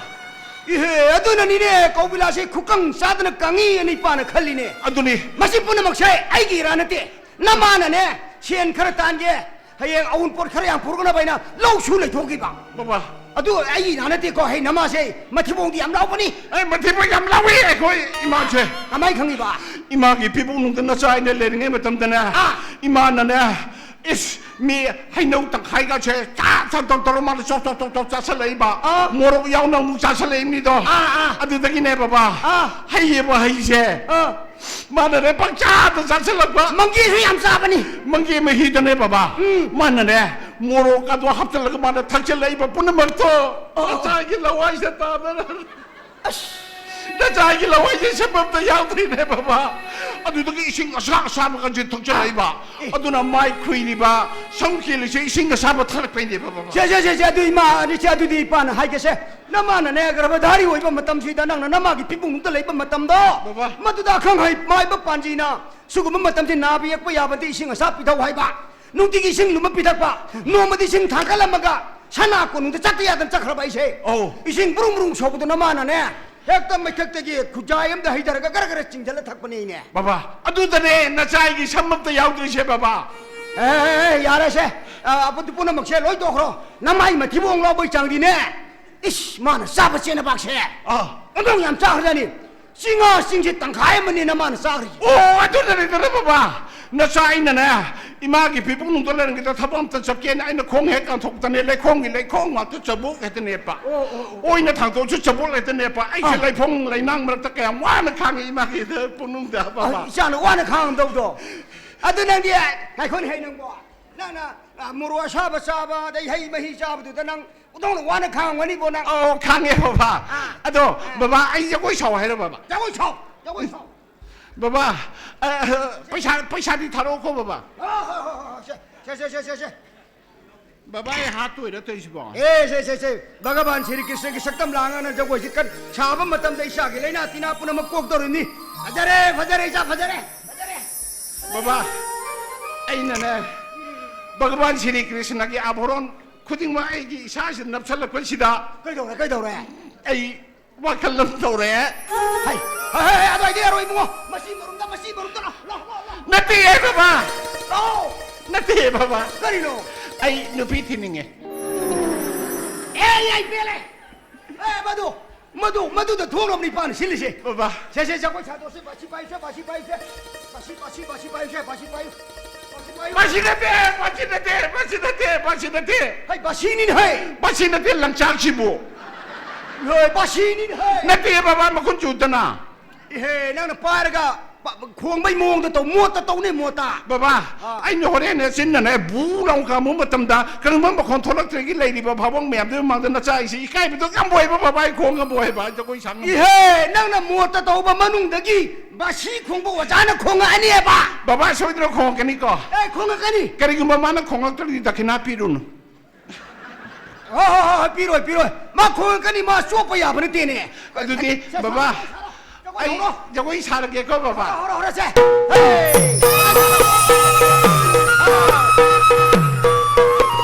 ꯏꯍꯦ, ꯑꯗꯨꯅꯅꯤꯅꯦ ꯀꯧꯕꯤꯂꯥꯁꯦ ꯈꯨꯀꯪ ꯆꯥꯗꯅ ꯀꯪꯉꯤ ꯑꯅ ꯏꯄꯥꯅ ꯈꯜꯂꯤꯅꯦ꯫ ꯑꯗꯨꯅꯤ꯫ ꯃꯁꯤ ꯄꯨꯝꯅꯃꯛꯁꯦ ꯑꯩꯒꯤꯔ ꯅꯠꯇꯦ, ꯅꯃꯥꯅꯅꯦ ꯁꯦꯟ ꯈꯔ ꯇꯥꯟꯒꯦ, ꯍꯌꯦꯡ ꯑꯎꯟꯄꯣꯠ ꯈꯔ ꯌꯥꯝ ꯄꯨꯔꯛꯅꯕ ꯍꯥꯏꯅ ꯂꯧ ꯁꯨ ꯂꯩꯊꯣꯛꯈꯤꯕ꯫ ꯕꯕꯥ, ꯑꯗꯨ ꯑꯩ ꯏꯅꯥ ꯅꯠꯇꯦꯀꯣ, ꯍꯩ, ꯅꯃꯥꯁꯦ ꯃꯊꯤꯕꯣꯡꯗꯤ ꯌꯥꯝ ꯂꯥꯎꯕꯅꯤ꯫ ꯑꯩ ꯃꯊꯤꯕꯣꯡ ꯌꯥꯝ ꯂꯥꯎꯏ ꯑꯩꯈꯣꯏ ꯏꯃꯥꯁꯦ꯫ ꯀꯃꯥꯏ ꯈꯪꯉꯤꯕ? ꯏꯃꯥꯒꯤ ꯐꯤꯕꯨꯡꯅꯨꯡꯗ ꯅꯆꯥ ꯑꯩꯅ ꯂꯩꯔꯤꯉꯩ ꯃꯇꯝꯗꯅꯦ, ꯑꯥ꯫ ꯏꯃꯥꯅꯅꯦ, ꯏꯁ, ꯃꯤ ꯍꯩꯅꯧ ꯇꯪꯈꯥꯏꯒꯁꯦ ꯆꯥ ꯆꯥ ꯇꯧ ꯇꯧꯔ ꯃꯥꯅ ꯆꯣꯞ ꯆꯣꯞ ꯆꯣꯞ ꯆꯣꯞ ꯆꯥꯁꯜꯂꯛꯏꯕ꯫ ꯑꯥ꯫ ꯃꯣꯔꯣꯛ ꯌꯥꯎꯅ ꯑꯃꯨꯛ ꯆꯥꯁꯜꯂꯛꯏ ꯃꯤꯗꯣ꯫ ꯑꯥ, ꯑꯥ꯫ ꯑꯗꯨꯗꯒꯤꯅꯦ ꯕꯕꯥ, ꯑꯥ꯫ ꯍꯩꯌꯦꯕ ꯍꯩꯁꯦ꯫ ꯑꯥ꯫ ꯃꯥꯅꯅꯦ ꯄꯪꯆꯥꯗ ꯆꯥꯁꯤꯜꯂꯛꯄ꯫ ꯃꯪꯒꯦꯁꯨ ꯌꯥꯝ ꯆꯥꯕꯅꯤ꯫ ꯃꯪꯒꯦ ꯃꯍꯤꯗꯅꯦ ꯕꯕꯥ꯫ ꯎꯝ꯫ ꯃꯥꯅꯅꯦ ꯃꯣꯔꯣꯛ ꯑꯗꯣ ꯍꯥꯞꯆꯤꯜꯂꯒ ꯃꯥꯅ ꯊꯛꯆꯤꯜꯂꯛꯏꯕ ꯄꯨꯝꯅꯃꯛꯇꯣ꯫ ꯑꯣ, ꯑꯣ꯫ ꯅꯆꯥꯒꯤ ꯂꯋꯥꯏꯁꯦ ꯇꯥꯗꯅ꯫ ꯑꯁ꯫ ꯅꯆꯥꯒꯤ ꯂꯋꯥꯏꯁꯦ ꯁꯦꯝꯕꯝꯇ ꯌꯥꯎꯗ꯭ꯔꯤꯅꯦ ꯕꯕꯥ꯫ ꯑꯗꯨꯗꯒꯤ ꯏꯁꯤꯡ ꯑꯁꯥ ꯑꯁꯥꯕꯒꯁꯦ ꯊꯛꯆꯤꯜꯂꯛꯏꯕ꯫ ꯑꯦ꯫ ꯑꯗꯨꯅ ꯃꯥꯏ ꯈꯨꯏꯔꯤꯕ, ꯁꯝ ꯀꯦꯜꯂꯤꯁꯦ ꯏꯁꯤꯡ ꯑꯁꯥꯕ ꯊꯛꯂꯛꯄꯩꯅꯦ ꯕꯕꯥ꯫ ꯁꯦ, ꯁꯦ, ꯁꯦ, ꯁꯦ, ꯑꯗꯨ ꯏꯃꯥ, ꯑꯗꯨ ꯁꯦ, ꯑꯗꯨꯗꯤ ꯏꯄꯥꯅ ꯍꯥꯏꯒꯦꯁꯦ꯫ ꯅꯃꯥꯅꯅꯦ ꯒꯔꯚꯙꯥꯔꯤ ꯑꯣꯏꯕ ꯃꯇꯝꯁꯤꯗ ꯅꯪꯅ ꯅꯃꯥꯒꯤ ꯐꯤꯕꯨꯡꯗ ꯂꯩꯕ ꯃꯇꯝꯗꯣ, ꯕꯕꯥ꯫ ꯃꯗꯨꯗ ꯑꯈꯪ ꯑꯍꯩ ꯃꯥꯏꯕ ꯄꯥꯟꯖꯤꯅ ꯁꯤꯒꯨꯝꯕ ꯃꯇꯝꯁꯤ ꯅꯥꯕ ꯌꯦꯛꯄ ꯌꯥꯕꯗꯤ ꯏꯁꯤꯡ ꯑꯁꯥ ꯄꯤꯊꯧ ꯍꯥꯏꯕ, ꯅꯨꯡꯇꯤꯒꯤ ꯏꯁꯤꯡ ꯂꯨꯝꯕ ꯄꯤꯊꯛꯄ, ꯅꯣꯡꯃꯗꯤ ꯏꯁꯤꯡ ꯊꯥꯡꯀꯠꯂꯝꯃꯒ ꯁꯅꯥ ꯀꯣꯅꯨꯡꯗ ꯆꯠꯇ ꯌꯥꯗꯅ ꯆꯠꯈ꯭ꯔꯕ ꯑꯩꯁꯦ꯫ ꯑꯧ꯫ ꯏꯁꯤꯡ ꯕ꯭ꯔꯨꯡ ꯕ꯭ꯔꯨꯡ ꯁꯧꯕꯗꯣ ꯅꯃꯥꯅꯅꯦ ꯍꯦꯛꯇ ꯃꯩꯊꯛꯇꯒꯤ ꯈꯨꯖꯥꯏ ꯑꯃꯗ ꯍꯩꯊꯔꯒ ꯒꯔ ꯒꯔ ꯆꯤꯡꯁꯤꯜꯂ ꯊꯛꯄꯅꯤꯅꯦ꯫ ꯕꯕꯥ, ꯑꯗꯨꯗꯅꯦ ꯅꯆꯥꯒꯤ ꯁꯝ ꯑꯝꯇ ꯌꯥꯎꯗ꯭ꯔꯤꯁꯦ ꯕꯕꯥ꯫ ꯑꯦ, ꯌꯥꯔꯦꯁꯦ꯫ ꯑ, ꯑꯄꯨꯟ ꯄꯨꯝꯅꯃꯛꯁꯦ ꯂꯣꯏ ꯇꯣꯛꯈ꯭ꯔꯣ꯫ ꯅꯃꯥꯏ ꯃꯊꯤꯕꯣꯡ ꯂꯥꯎꯕꯩ ꯆꯥꯡꯗꯤꯅꯦ꯫ ꯏꯁ, ꯃꯥꯅ ꯆꯥꯕ ꯆꯦꯅꯕꯥꯛꯁꯦ꯫ ꯑꯥ꯫ ꯑꯗꯨꯝ ꯌꯥꯝ ꯆꯥꯈ꯭ꯔꯖꯥꯠꯅꯤ꯫ ꯆꯤꯡꯉꯥ ꯆꯤꯡꯁꯦ ꯇꯪꯈꯥꯏ ꯑꯃꯅꯤꯅ ꯃꯥꯅ ꯆꯥꯈ꯭ꯔꯤꯁꯦ꯫ ꯑꯣ, ꯑꯗꯨꯅꯅꯤꯗꯅ ꯕꯕꯥ꯫ ꯅꯆꯥ ꯑꯩꯅꯅꯦ, ꯏꯃꯥꯒꯤ ꯐꯤꯕꯨꯡꯅꯨꯡꯗ ꯂꯩꯔꯝꯒꯦꯗ ꯊꯕꯛ ꯑꯝꯇ ꯆꯠꯀꯦꯅ ꯑꯩꯅ ꯈꯣꯡ ꯍꯦꯛ ꯀꯥꯟꯊꯣꯛꯄꯗꯅꯦ, ꯂꯩꯈꯣꯡꯒꯤ ꯂꯩꯈꯣꯡ ꯉꯥꯛꯇ ꯆꯕꯣꯛ ꯍꯦꯛꯇ ꯅꯦꯠꯄ꯫ ꯑꯣ, ꯑꯣ, ꯑꯣ꯫ ꯑꯣꯏꯅ ꯊꯥꯡꯗꯣꯛꯑꯁꯨ ꯆꯕꯣꯛ ꯍꯦꯛꯇ ꯅꯦꯠꯄ꯫ ꯑꯩꯁꯦ ꯑꯥ꯫ ꯂꯩꯐꯣꯡ ꯂꯩꯅꯥꯡ ꯃꯔꯛꯇ ꯀꯌꯥꯝ ꯋꯥꯅ ꯈꯥꯡꯉꯤ ꯏꯃꯥꯒꯤ ꯄꯨꯛꯅꯨꯡꯗ ꯕꯕꯥ꯫ ꯑ, ꯏꯆꯥꯅ ꯋꯥꯅ ꯈꯥꯡꯉꯝꯗꯧꯗꯣ꯫ ꯑꯗꯨ ꯅꯪꯗꯤ, ꯉꯥꯏꯈꯣꯅꯦ ꯍꯦ ꯅꯪꯕꯣ꯫ ꯅꯪꯅ, ꯑ, ꯃꯣꯔꯣꯛ ꯑꯁꯥꯕ ꯆꯥꯕ, ꯑꯗꯩ ꯍꯩ ꯃꯍꯤ ꯆꯥꯕꯗꯨꯗ ꯅꯪ ꯄꯨꯛꯅꯧꯅ ꯋꯥꯅ ꯈꯥꯡꯉꯝꯒꯅꯤꯕꯣ ꯅꯪ꯫ ꯑꯧ, ꯈꯥꯡꯉꯦ ꯕꯕꯥ꯫ ꯑꯥ꯫ ꯑꯗꯣ, ꯑꯥ꯫ ꯕꯕꯥ, ꯑꯩ ꯖꯒꯣꯏ ꯁꯥꯎ ꯍꯥꯏꯔꯣ ꯕꯕꯥ? ꯖꯒꯣꯏ ꯁꯥꯎ, ꯖꯒꯣꯏ ꯁꯥꯎ꯫ ꯕꯕꯥ, ꯑ, ꯑ, ꯄꯩꯁꯥ, ꯄꯩꯁꯥꯗꯤ ꯊꯥꯔꯛꯑꯣꯀꯣ ꯕꯕꯥ꯫ ꯑ, ꯍꯣ, ꯍꯣ, ꯍꯣ, ꯍꯣ, ꯁꯦ, ꯁꯦ, ꯁꯦ꯫ ꯕꯕꯥ, ꯑꯩ ꯍꯥꯠꯇꯣꯏꯔ ꯇꯧꯔꯤꯁꯤꯕꯣ? ꯑꯦ, ꯁꯦ, ꯁꯦ, ꯁꯦ꯫ ꯚꯒꯕꯥꯟ ꯁ꯭ꯔꯤ ꯀ꯭ꯔꯤꯁꯅꯒꯤ ꯁꯛꯇꯝ ꯂꯥꯡꯉꯅ ꯖꯒꯣꯏꯁꯤ ꯀꯟ ꯁꯥꯕ ꯃꯇꯝꯗ ꯏꯆꯥꯒꯤ ꯂꯥꯏꯅꯥ ꯇꯤꯟꯅꯥ ꯄꯨꯝꯅꯃꯛ ꯀꯣꯛꯇꯧꯔꯤꯕꯅꯤ꯫ ꯐꯖꯔꯦ, ꯐꯖꯔꯦ, ꯏꯆꯥ, ꯐꯖꯔꯦ, ꯐꯖꯔꯦ꯫ ꯕꯕꯥ, ꯑꯩꯅꯅꯦ, ꯚꯒꯕꯥꯟ ꯁ꯭ꯔꯤ ꯀ꯭ꯔꯤꯁꯅꯒꯤ ꯑꯥꯚꯣꯔꯣꯟ ꯈꯨꯗꯤꯡꯃꯛ ꯑꯩꯒꯤ ꯏꯁꯥꯁꯤꯗ ꯅꯞꯁꯜꯂꯛꯄꯁꯤꯗ ꯀꯩꯗꯧꯔꯦ, ꯀꯩꯗꯧꯔꯦ? ꯑꯩ ꯋꯥꯈꯜ ꯑꯃ ꯇꯧꯔꯦ꯫ ꯍꯩ, ꯍꯩ, ꯍꯩ, ꯍꯩ, ꯑꯗꯨꯋꯥꯏꯗ ꯌꯥꯔꯣꯏ ꯏꯕꯨꯡꯉꯣ꯫ ꯃꯁꯤ ꯃꯔꯨꯝꯗ, ꯃꯁꯤ ꯃꯔꯨꯝꯗ ꯂꯥꯎ, ꯂꯥꯎ, ꯂꯥꯎ, ꯂꯥꯎ꯫ ꯅꯠꯇꯦ ꯕꯕꯥ꯫ ꯂꯥꯎ꯫ ꯅꯠꯇꯦ ꯕꯕꯥ꯫ ꯀꯔꯤꯅꯣ? ꯑꯩ ꯅꯨꯄꯤ ꯊꯤꯅꯤꯡꯉꯦ꯫ ꯑꯦ, ꯑꯩ, ꯑꯩ ꯄꯦꯜꯂꯦ꯫ ꯑꯦ, ꯃꯗꯨ, ꯃꯗꯨ, ꯃꯗꯨꯗ ꯊꯣꯡꯂꯕꯅꯤ ꯏꯄꯥꯅ ꯁꯤꯜꯂꯤꯁꯦ꯫ ꯕꯕꯥ꯫ ꯁꯦ, ꯁꯦ, ꯖꯒꯣꯏ ꯁꯥꯗꯣꯛꯁꯦ, ꯕꯥꯁꯤ ꯄꯥꯏꯌꯨꯁꯦ, ꯕꯥꯁꯤ ꯄꯥꯏꯌꯨꯁꯦ꯫ ꯕꯥꯁꯤ, ꯕꯥꯁꯤ, ꯕꯥꯁꯤ ꯄꯥꯏꯌꯨꯁꯦ, ꯕꯥꯁꯤ ꯄꯥꯏꯌꯨ꯫ ꯕꯥꯁꯤ ꯄꯥꯏꯌꯨ꯫ ꯃꯁꯤ ꯅꯠꯇꯦ, ꯃꯁꯤ ꯅꯠꯇꯦ, ꯃꯁꯤ ꯅꯠꯇꯦ, ꯃꯁꯤ ꯅꯠꯇꯦ꯫ ꯍꯩ, ꯕꯥꯁꯤꯅꯤꯅꯦ, ꯍꯩ꯫ ꯃꯁꯤ ꯅꯠꯇꯦ, ꯂꯪꯆꯥꯛꯁꯤꯕꯨ꯫ ꯍꯣꯏ, ꯕꯥꯁꯤꯅꯤꯅꯦ, ꯍꯩ꯫ ꯅꯠꯇꯦ, ꯕꯕꯥ, ꯃꯈꯨꯟ ꯆꯨꯗꯅ꯫ ꯏꯍꯦ, ꯅꯪꯅ ꯄꯥꯏꯔꯒ ꯄ-, ꯈꯣꯡꯕꯩ ꯃꯑꯣꯡꯗ ꯇꯧ, ꯃꯣꯠꯇ ꯇꯧꯅꯦ, ꯃꯣꯠꯇ꯫ ꯕꯕꯥ, ꯑꯥ꯫ ꯑꯩꯅ ꯍꯣꯔꯦꯟ ꯆꯤꯟꯅꯅꯦ ꯕꯨ ꯂꯥꯎ ꯀꯥꯝꯕ ꯃꯇꯝꯗ ꯀꯔꯤꯒꯨꯝꯕ ꯃꯈꯣꯟ ꯊꯣꯛꯂꯛꯇ꯭ꯔꯤꯒꯤ ꯂꯩꯔꯤꯕ ꯐꯥꯎꯕ ꯃꯌꯥꯝꯗꯨꯒꯤ ꯃꯃꯥꯡꯗ ꯅꯆꯥ ꯑꯩꯁꯦ ꯏꯀꯥꯏꯕꯗꯣ ꯉꯝꯃꯣꯏꯕ ꯕꯕꯥ, ꯑꯩ ꯈꯣꯡ ꯉꯝꯃꯣꯏꯕ, ꯑꯩ ꯖꯒꯣꯏ ꯁꯥ ꯉꯝꯃꯣꯏ꯫ ꯏꯍꯦ, ꯅꯪꯅ ꯃꯣꯠꯇ ꯇꯧꯕ ꯃꯅꯨꯡꯗꯒꯤ ꯕꯥꯁꯤ ꯈꯣꯡꯕ ꯑꯣꯖꯥꯅ ꯈꯣꯡꯉꯛꯑꯅꯦꯕ꯫ ꯕꯕꯥ ꯁꯣꯏꯗꯅ ꯈꯣꯡꯉꯛꯀꯅꯤꯀꯣ꯫ ꯑꯦ, ꯈꯣꯡꯉꯛꯀꯅꯤ꯫ ꯀꯔꯤꯒꯨꯝꯕ ꯃꯥꯅ ꯈꯣꯡꯉꯛꯇ꯭ꯔꯗꯤ ꯗꯈꯤꯅꯥ ꯄꯤꯔꯨꯅꯨ꯫ ꯍꯣꯏ, ꯍꯣꯏ, ꯍꯣꯏ, ꯍꯣꯏ, ꯄꯤꯔꯣꯏ, ꯄꯤꯔꯣꯏ꯫ ꯃꯥ ꯈꯣꯡꯉꯛꯀꯅꯤ, ꯃꯥ ꯆꯣꯞꯄ ꯌꯥꯕ ꯅꯠꯇꯦꯅꯦ꯫ ꯑꯗꯨꯗꯤ, ꯁꯦ, ꯁꯦ, ꯕꯕꯥ, ꯁꯦ, ꯁꯦ, ꯖꯒꯣꯏ ꯑꯩ ꯍꯧꯔꯣ꯫ ꯖꯒꯣꯏ ꯁꯥꯔꯒꯦꯀꯣ, ꯕꯕꯥ꯫ ꯍꯧꯔꯣ, ꯍꯧꯔꯣ, ꯁꯦ꯫ ꯍꯦ!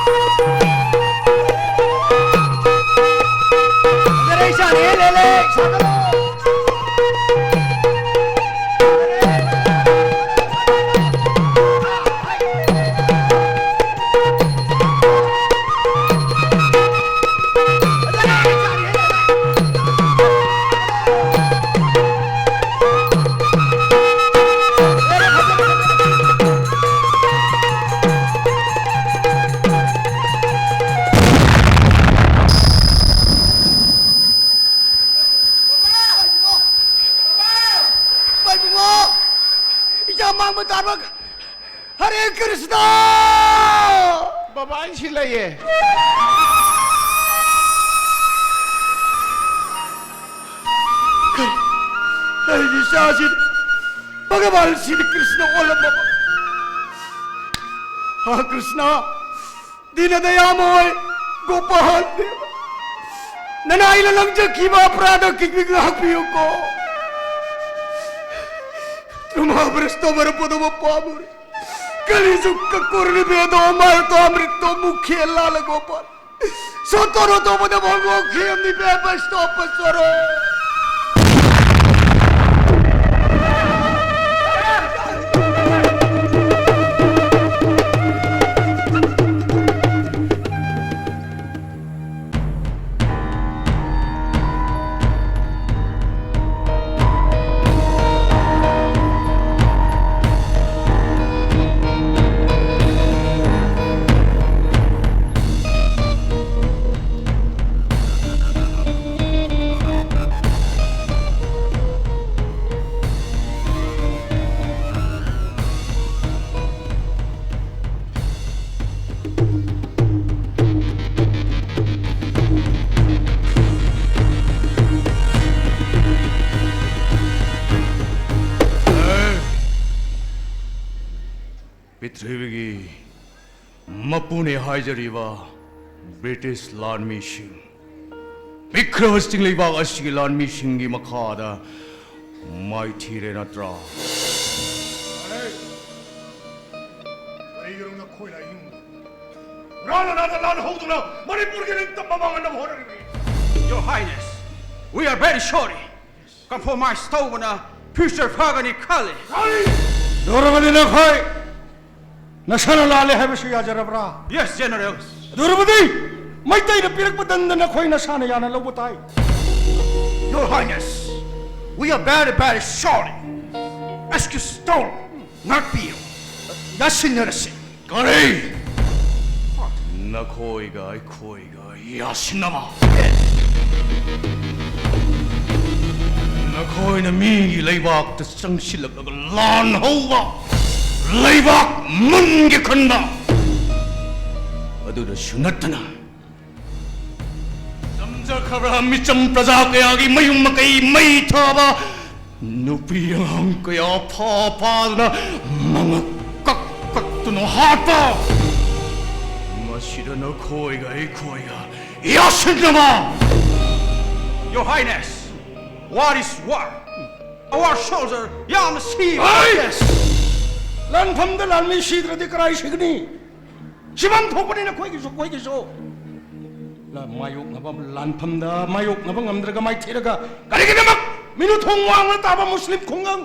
ꯐꯖꯔꯦ, ꯏꯆꯥꯅꯦ, ꯂꯦ, ꯂꯦ, ꯁꯥꯒꯠꯂꯣ꯫ ꯏꯕꯨꯡꯉꯣ! ꯏꯆꯥ ꯃꯥꯡꯕ ꯇꯥꯕ! ꯍꯔꯦ ꯀ꯭ꯔꯤꯁꯅ! ꯕꯕꯥ, ꯑꯩ ꯁꯤ ꯂꯩꯌꯦ꯫ ꯀꯔꯤ? ꯑꯩꯒꯤ ꯏꯆꯥꯁꯤ ꯚꯒꯕꯥꯟ ꯁ꯭ꯔꯤ ꯀ꯭ꯔꯤꯁꯅ ꯑꯣꯜꯂꯝꯃꯕ? ꯍꯥ ꯀ꯭ꯔꯤꯁꯅ, ꯗꯤꯅꯗꯌꯥꯃꯣꯏ, ꯒꯣꯄꯥꯜ ꯗꯦꯕ, ꯅꯅꯥꯏꯅ ꯂꯪꯖꯈꯤꯕ ꯑꯄꯔꯥꯙ ꯀꯤꯛꯄꯤ ꯉꯥꯛꯄꯤꯌꯨꯀꯣ꯫ ꯇ꯭ꯔꯨꯃꯥꯕ꯭ꯔꯁꯇꯣꯕꯔ ꯄꯣꯗꯣꯕ ꯄꯥꯃꯨꯔꯦ꯫ ꯀꯂꯤꯖꯨꯛ ꯀ ꯀꯨꯔꯅꯤ ꯕꯦꯗꯣ ꯃꯔꯇꯣ ꯑꯃ꯭ꯔꯤꯇꯣ ꯃꯨꯈꯦ ꯂꯥꯂ ꯒꯣꯄꯥꯜ꯫ ꯁꯣꯇꯣꯔꯣ ꯇꯣꯕꯗ ꯚꯣꯡꯒꯣ ꯈꯦꯝꯅꯤ ꯕꯦꯕꯁꯇꯣ ꯄꯁꯣꯔꯣ꯫ ꯃꯄꯨꯅꯦ ꯍꯥꯏꯖꯔꯤꯕ ꯕ꯭ꯔꯤꯇꯤꯁ ꯂꯥꯟꯃꯤꯁꯤꯡ, ꯄꯤꯛꯈ꯭ꯔꯕ ꯆꯤꯡꯂꯩꯕꯥꯛ ꯑꯁꯤꯒꯤ ꯂꯥꯟꯃꯤꯁꯤꯡꯒꯤ ꯃꯈꯥꯗ ꯃꯥꯏꯊꯤꯔꯦ ꯅꯠꯇ꯭ꯔꯥ? ꯀꯔꯤꯒꯤꯅꯣ ꯅꯈꯣꯏꯅ ꯑꯍꯤꯡ ꯔꯥꯅ ꯔꯥꯅ ꯂꯥꯟ ꯍꯧꯗꯨꯅ ꯃꯅꯤꯄꯨꯔꯒꯤ ꯅꯤꯡꯇꯝꯕ ꯃꯥꯡꯍꯟꯅꯕ ꯍꯣꯠꯅꯔꯤꯕꯅꯤ? Your Highness, we are very sorry. Compromise ꯇꯧꯕꯅ future ꯐꯒꯅꯤ ꯈꯜꯂꯤ꯫ ꯂꯣꯏꯔꯕꯗꯤ ꯅꯈꯣꯏ ꯅꯁꯥꯅ ꯂꯥꯜꯂꯦ ꯍꯥꯏꯕꯁꯨ ꯌꯥꯖꯔꯕ꯭ꯔꯥ? Yes, General. ꯑꯗꯨ ꯑꯣꯏꯔꯕꯗꯤ ꯃꯩꯇꯩꯅ ꯄꯤꯔꯛꯄ ꯗꯟꯗ ꯅꯈꯣꯏ ꯅꯁꯥꯅ ꯌꯥꯅ ꯂꯧꯕ ꯇꯥꯏ꯫ Your Highness, we are very, very sorry. Excuse ꯇꯧꯔꯣ, ꯉꯥꯛꯄꯤꯌꯨ, ꯌꯥꯁꯤꯟꯅꯔꯁꯤ꯫ ꯀꯔꯤ? ꯅꯈꯣꯏꯒ ꯑꯩꯈꯣꯏꯒ ꯌꯥꯁꯤꯟꯅꯕ? ꯅꯈꯣꯏꯅ ꯃꯤꯒꯤ ꯂꯩꯕꯥꯛꯇ ꯆꯪꯁꯤꯜꯂꯛꯂꯒ ꯂꯥꯟ ꯍꯧꯕ, ꯂꯩꯕꯥꯛ ꯃꯨꯟꯒꯦ ꯈꯟꯕ, ꯑꯗꯨꯗꯁꯨ ꯅꯠꯇꯅ ꯆꯝꯖꯈ꯭ꯔꯕ ꯃꯤꯆꯝ ꯄ꯭ꯔꯖꯥ ꯀꯌꯥꯒꯤ ꯃꯌꯨꯝ ꯃꯀꯩ ꯃꯩ ꯊꯥꯕ, ꯅꯨꯄꯤ ꯑꯉꯥꯡ ꯀꯌꯥ ꯐꯥ ꯐꯥꯗꯨꯅ ꯃꯉꯛ ꯀꯛ ꯀꯛꯇꯨꯅ ꯍꯥꯠꯄ, ꯃꯁꯤꯗ ꯅꯈꯣꯏꯒ ꯑꯩꯈꯣꯏꯒ ꯌꯥꯁꯤꯟꯅꯕ? Your Highness, war is war. Our soldier ꯌꯥꯝꯅ ꯁꯤ ꯂꯥꯟꯐꯝꯗ ꯂꯥꯟꯃꯤ ꯁꯤꯗ꯭ꯔꯗꯤ ꯀꯔꯥꯏ ꯁꯤꯒꯅꯤ? ꯁꯤꯐꯝ ꯊꯣꯛꯄꯅꯤ ꯅꯈꯣꯏꯒꯤꯁꯨ ꯑꯩꯈꯣꯏꯒꯤꯁꯨ꯫ ꯂ- ꯃꯥꯌꯣꯛꯅꯕ ꯂꯥꯟꯐꯝꯗ ꯃꯥꯌꯣꯛꯅꯕ ꯉꯝꯗ꯭ꯔꯒ ꯃꯥꯏꯊꯤꯔꯒ ꯀꯔꯤꯒꯤꯗꯃꯛ ꯃꯤꯅꯨꯊꯣꯡ ꯋꯥꯡꯅ ꯇꯥꯕ ꯃꯨꯁꯂꯤꯝ ꯈꯨꯡꯒꯪ,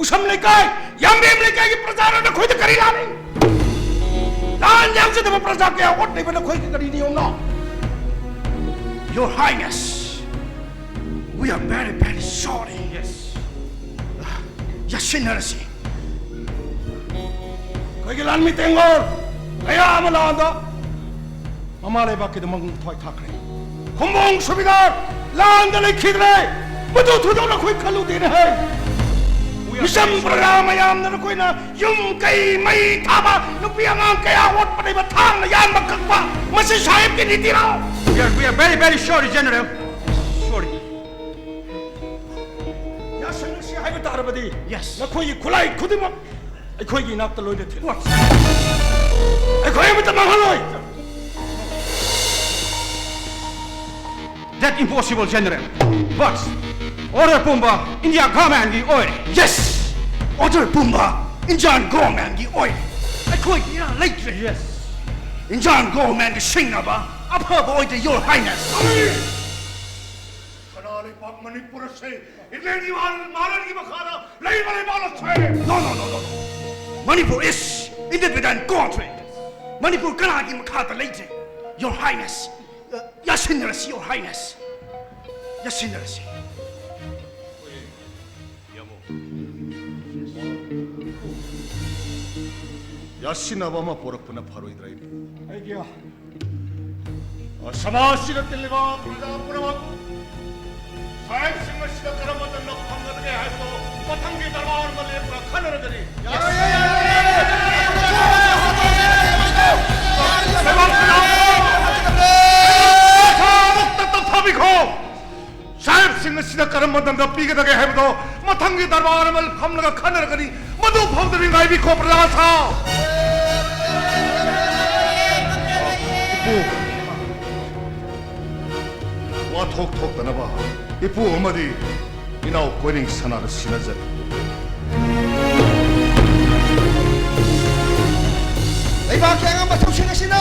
ꯎꯁꯝ ꯂꯩꯀꯥꯏ, ꯌꯥꯝꯕꯦꯝ ꯂꯩꯀꯥꯏꯒꯤ ꯄ꯭ꯔꯖꯥꯅ ꯅꯈꯣꯏꯗ ꯀꯔꯤ ꯂꯥꯟꯅꯩ? ꯂꯥꯟ ꯌꯥꯎꯖꯗꯕ ꯄ꯭ꯔꯖꯥ ꯀꯌꯥ ꯑꯣꯠ ꯂꯩꯕ ꯅꯈꯣꯏꯒꯤ ꯀꯔꯤ ꯅꯤꯌꯣꯝꯅꯣ? Your Highness, we are very, very sorry. Yes. ꯌꯥꯁꯤꯟꯅꯔꯁꯤ꯫ ꯑꯩꯈꯣꯏꯒꯤ ꯂꯥꯟꯃꯤ ꯇꯦꯡꯒꯣꯜ ꯀꯌꯥ ꯑꯃ ꯂꯥꯟꯗ ꯃꯃꯥ ꯂꯩꯕꯥꯛꯀꯤꯗꯃꯛ ꯊꯋꯥꯏ ꯊꯥꯈ꯭ꯔꯦ꯫ ꯈꯨꯝꯕꯣꯡ ꯁꯨꯕꯤꯗꯥꯔ ꯂꯥꯟꯗ ꯂꯩꯈꯤꯗ꯭ꯔꯦ꯫ ꯃꯗꯨ ꯊꯣꯏꯗꯣꯛꯅ ꯑꯩꯈꯣꯏ ꯈꯜꯂꯨꯗꯦꯅꯦ ꯍꯦ꯫ ꯃꯤꯆꯝ ꯄ꯭ꯔꯖꯥ ꯃꯌꯥꯝꯅ ꯅꯈꯣꯏꯅ ꯌꯨꯝ ꯀꯩ ꯃꯩ ꯊꯥꯕ, ꯅꯨꯄꯤ ꯑꯉꯥꯡ ꯀꯌꯥ ꯑꯣꯠꯄ ꯅꯩꯕ, ꯊꯥꯡꯅ ꯌꯥꯟꯕ ꯀꯛꯄ, ꯃꯁꯤ ꯁꯥꯍꯦꯕꯀꯤ ꯅꯤꯇꯤꯔꯣ? We are, we are very, very sorry, General. Sorry. ꯌꯥꯁꯪ ꯑꯁꯤ ꯍꯥꯏꯕ ꯇꯥꯔꯕꯗꯤ Yes. ꯅꯈꯣꯏꯒꯤ ꯈꯨꯠꯂꯥꯏ ꯈꯨꯗꯤꯡꯃꯛ ꯑꯩꯈꯣꯏꯒꯤ ꯏꯅꯥꯛꯇ ꯂꯣꯏꯅ ꯊꯤꯜꯂꯨ꯫ ꯑꯩꯈꯣꯏ ꯑꯃꯠꯇ ꯃꯥꯡꯍꯜꯂꯣꯏ꯫ That impossible, General. But order ꯄꯨꯝꯕ India government ꯀꯤ ꯑꯣꯏꯔꯦ꯫ Yes! Order ꯄꯨꯝꯕ Indian government ꯀꯤ ꯑꯣꯏꯔꯦ꯫ ꯑꯩꯈꯣꯏꯒꯤ ꯏꯔꯥꯟ ꯂꯩꯇ꯭ꯔꯦ꯫ Yes. Indian government ꯀꯤ ꯁꯤꯡꯅꯕ ꯑꯐꯕ ꯑꯣꯏꯗꯦ, Your Highness. ꯁꯅꯥ ꯂꯩꯕꯥꯛ ꯃꯅꯤꯄꯨꯔ ꯑꯁꯤ ꯏꯪꯂꯦꯟꯒꯤ ꯃꯥꯔꯟ-, ꯃꯥꯔꯟꯒꯤ ꯃꯈꯥꯗ ꯂꯩꯕ ꯂꯩꯕꯥꯛ ꯅꯠꯇ꯭ꯔꯦ꯫ No, no, no, no, no. Manipur is independent country. Manipur ꯀꯅꯥꯒꯤ ꯃꯈꯥꯗ ꯂꯩꯇ꯭ꯔꯦ, Your Highness. ꯌꯥꯁꯤꯟꯅꯔꯁꯤ, Your Highness. ꯌꯥꯁꯤꯟꯅꯔꯁꯤ꯫ ꯌꯥꯁꯤꯟꯅꯕ ꯑꯃ ꯄꯣꯔꯛꯄꯅ ꯐꯔꯣꯏꯗ꯭ꯔꯥ, ꯏꯄꯨ? ꯑꯩꯒꯤ ꯁꯃꯥꯖꯁꯤꯗ ꯇꯤꯜꯂꯤꯕ ꯄ꯭ꯔꯖꯥ ꯄꯨꯝꯅꯃꯛ ꯁꯥꯍꯦꯕꯁꯤꯡ ꯑꯁꯤꯗ ꯀꯔꯝꯕ ꯃꯇꯝꯗ ꯐꯪꯒꯗꯒꯦ ꯍꯥꯏꯕꯗꯨ ꯃꯊꯪꯒꯤ ꯗꯔꯕꯥꯔ ꯑꯃ ꯂꯦꯞꯄꯒ ꯈꯟꯅꯔꯒꯅꯤ꯫ ꯂꯩꯕꯥꯛ ꯀꯅꯥ-, ꯃꯊꯥ ꯑꯃꯨꯛꯇ ꯇꯞꯊꯥꯕꯤꯈꯣ꯫ ꯁꯥꯍꯦꯕꯁꯤꯡ ꯑꯁꯤꯗ ꯀꯔꯝꯕ ꯃꯇꯝꯗ ꯄꯤꯒꯗꯒꯦ ꯍꯥꯏꯕꯗꯣ ꯃꯊꯪꯒꯤ ꯗꯔꯕꯥꯔ ꯑꯃ ꯐꯝꯂꯒ ꯈꯟꯅꯔꯒꯅꯤ꯫ ꯃꯗꯨ ꯐꯥꯎꯗꯗꯤ ꯉꯥꯏꯕꯤꯈꯣ, ꯄ꯭ꯔꯖꯥꯁꯥ꯫ ꯏꯄꯨ, ꯋꯥꯊꯣꯛ ꯊꯣꯛꯇꯅꯕ ꯏꯄꯨ ꯑꯃꯗꯤ ꯏꯅꯥꯎ ꯀꯣꯏꯅꯤꯡ ꯁꯅꯥꯗ ꯁꯤꯟꯅꯖꯔꯤ꯫ ꯂꯩꯕꯥꯛꯀꯤ ꯑꯉꯝꯕ ꯊꯧꯁꯤꯜ ꯑꯁꯤꯅ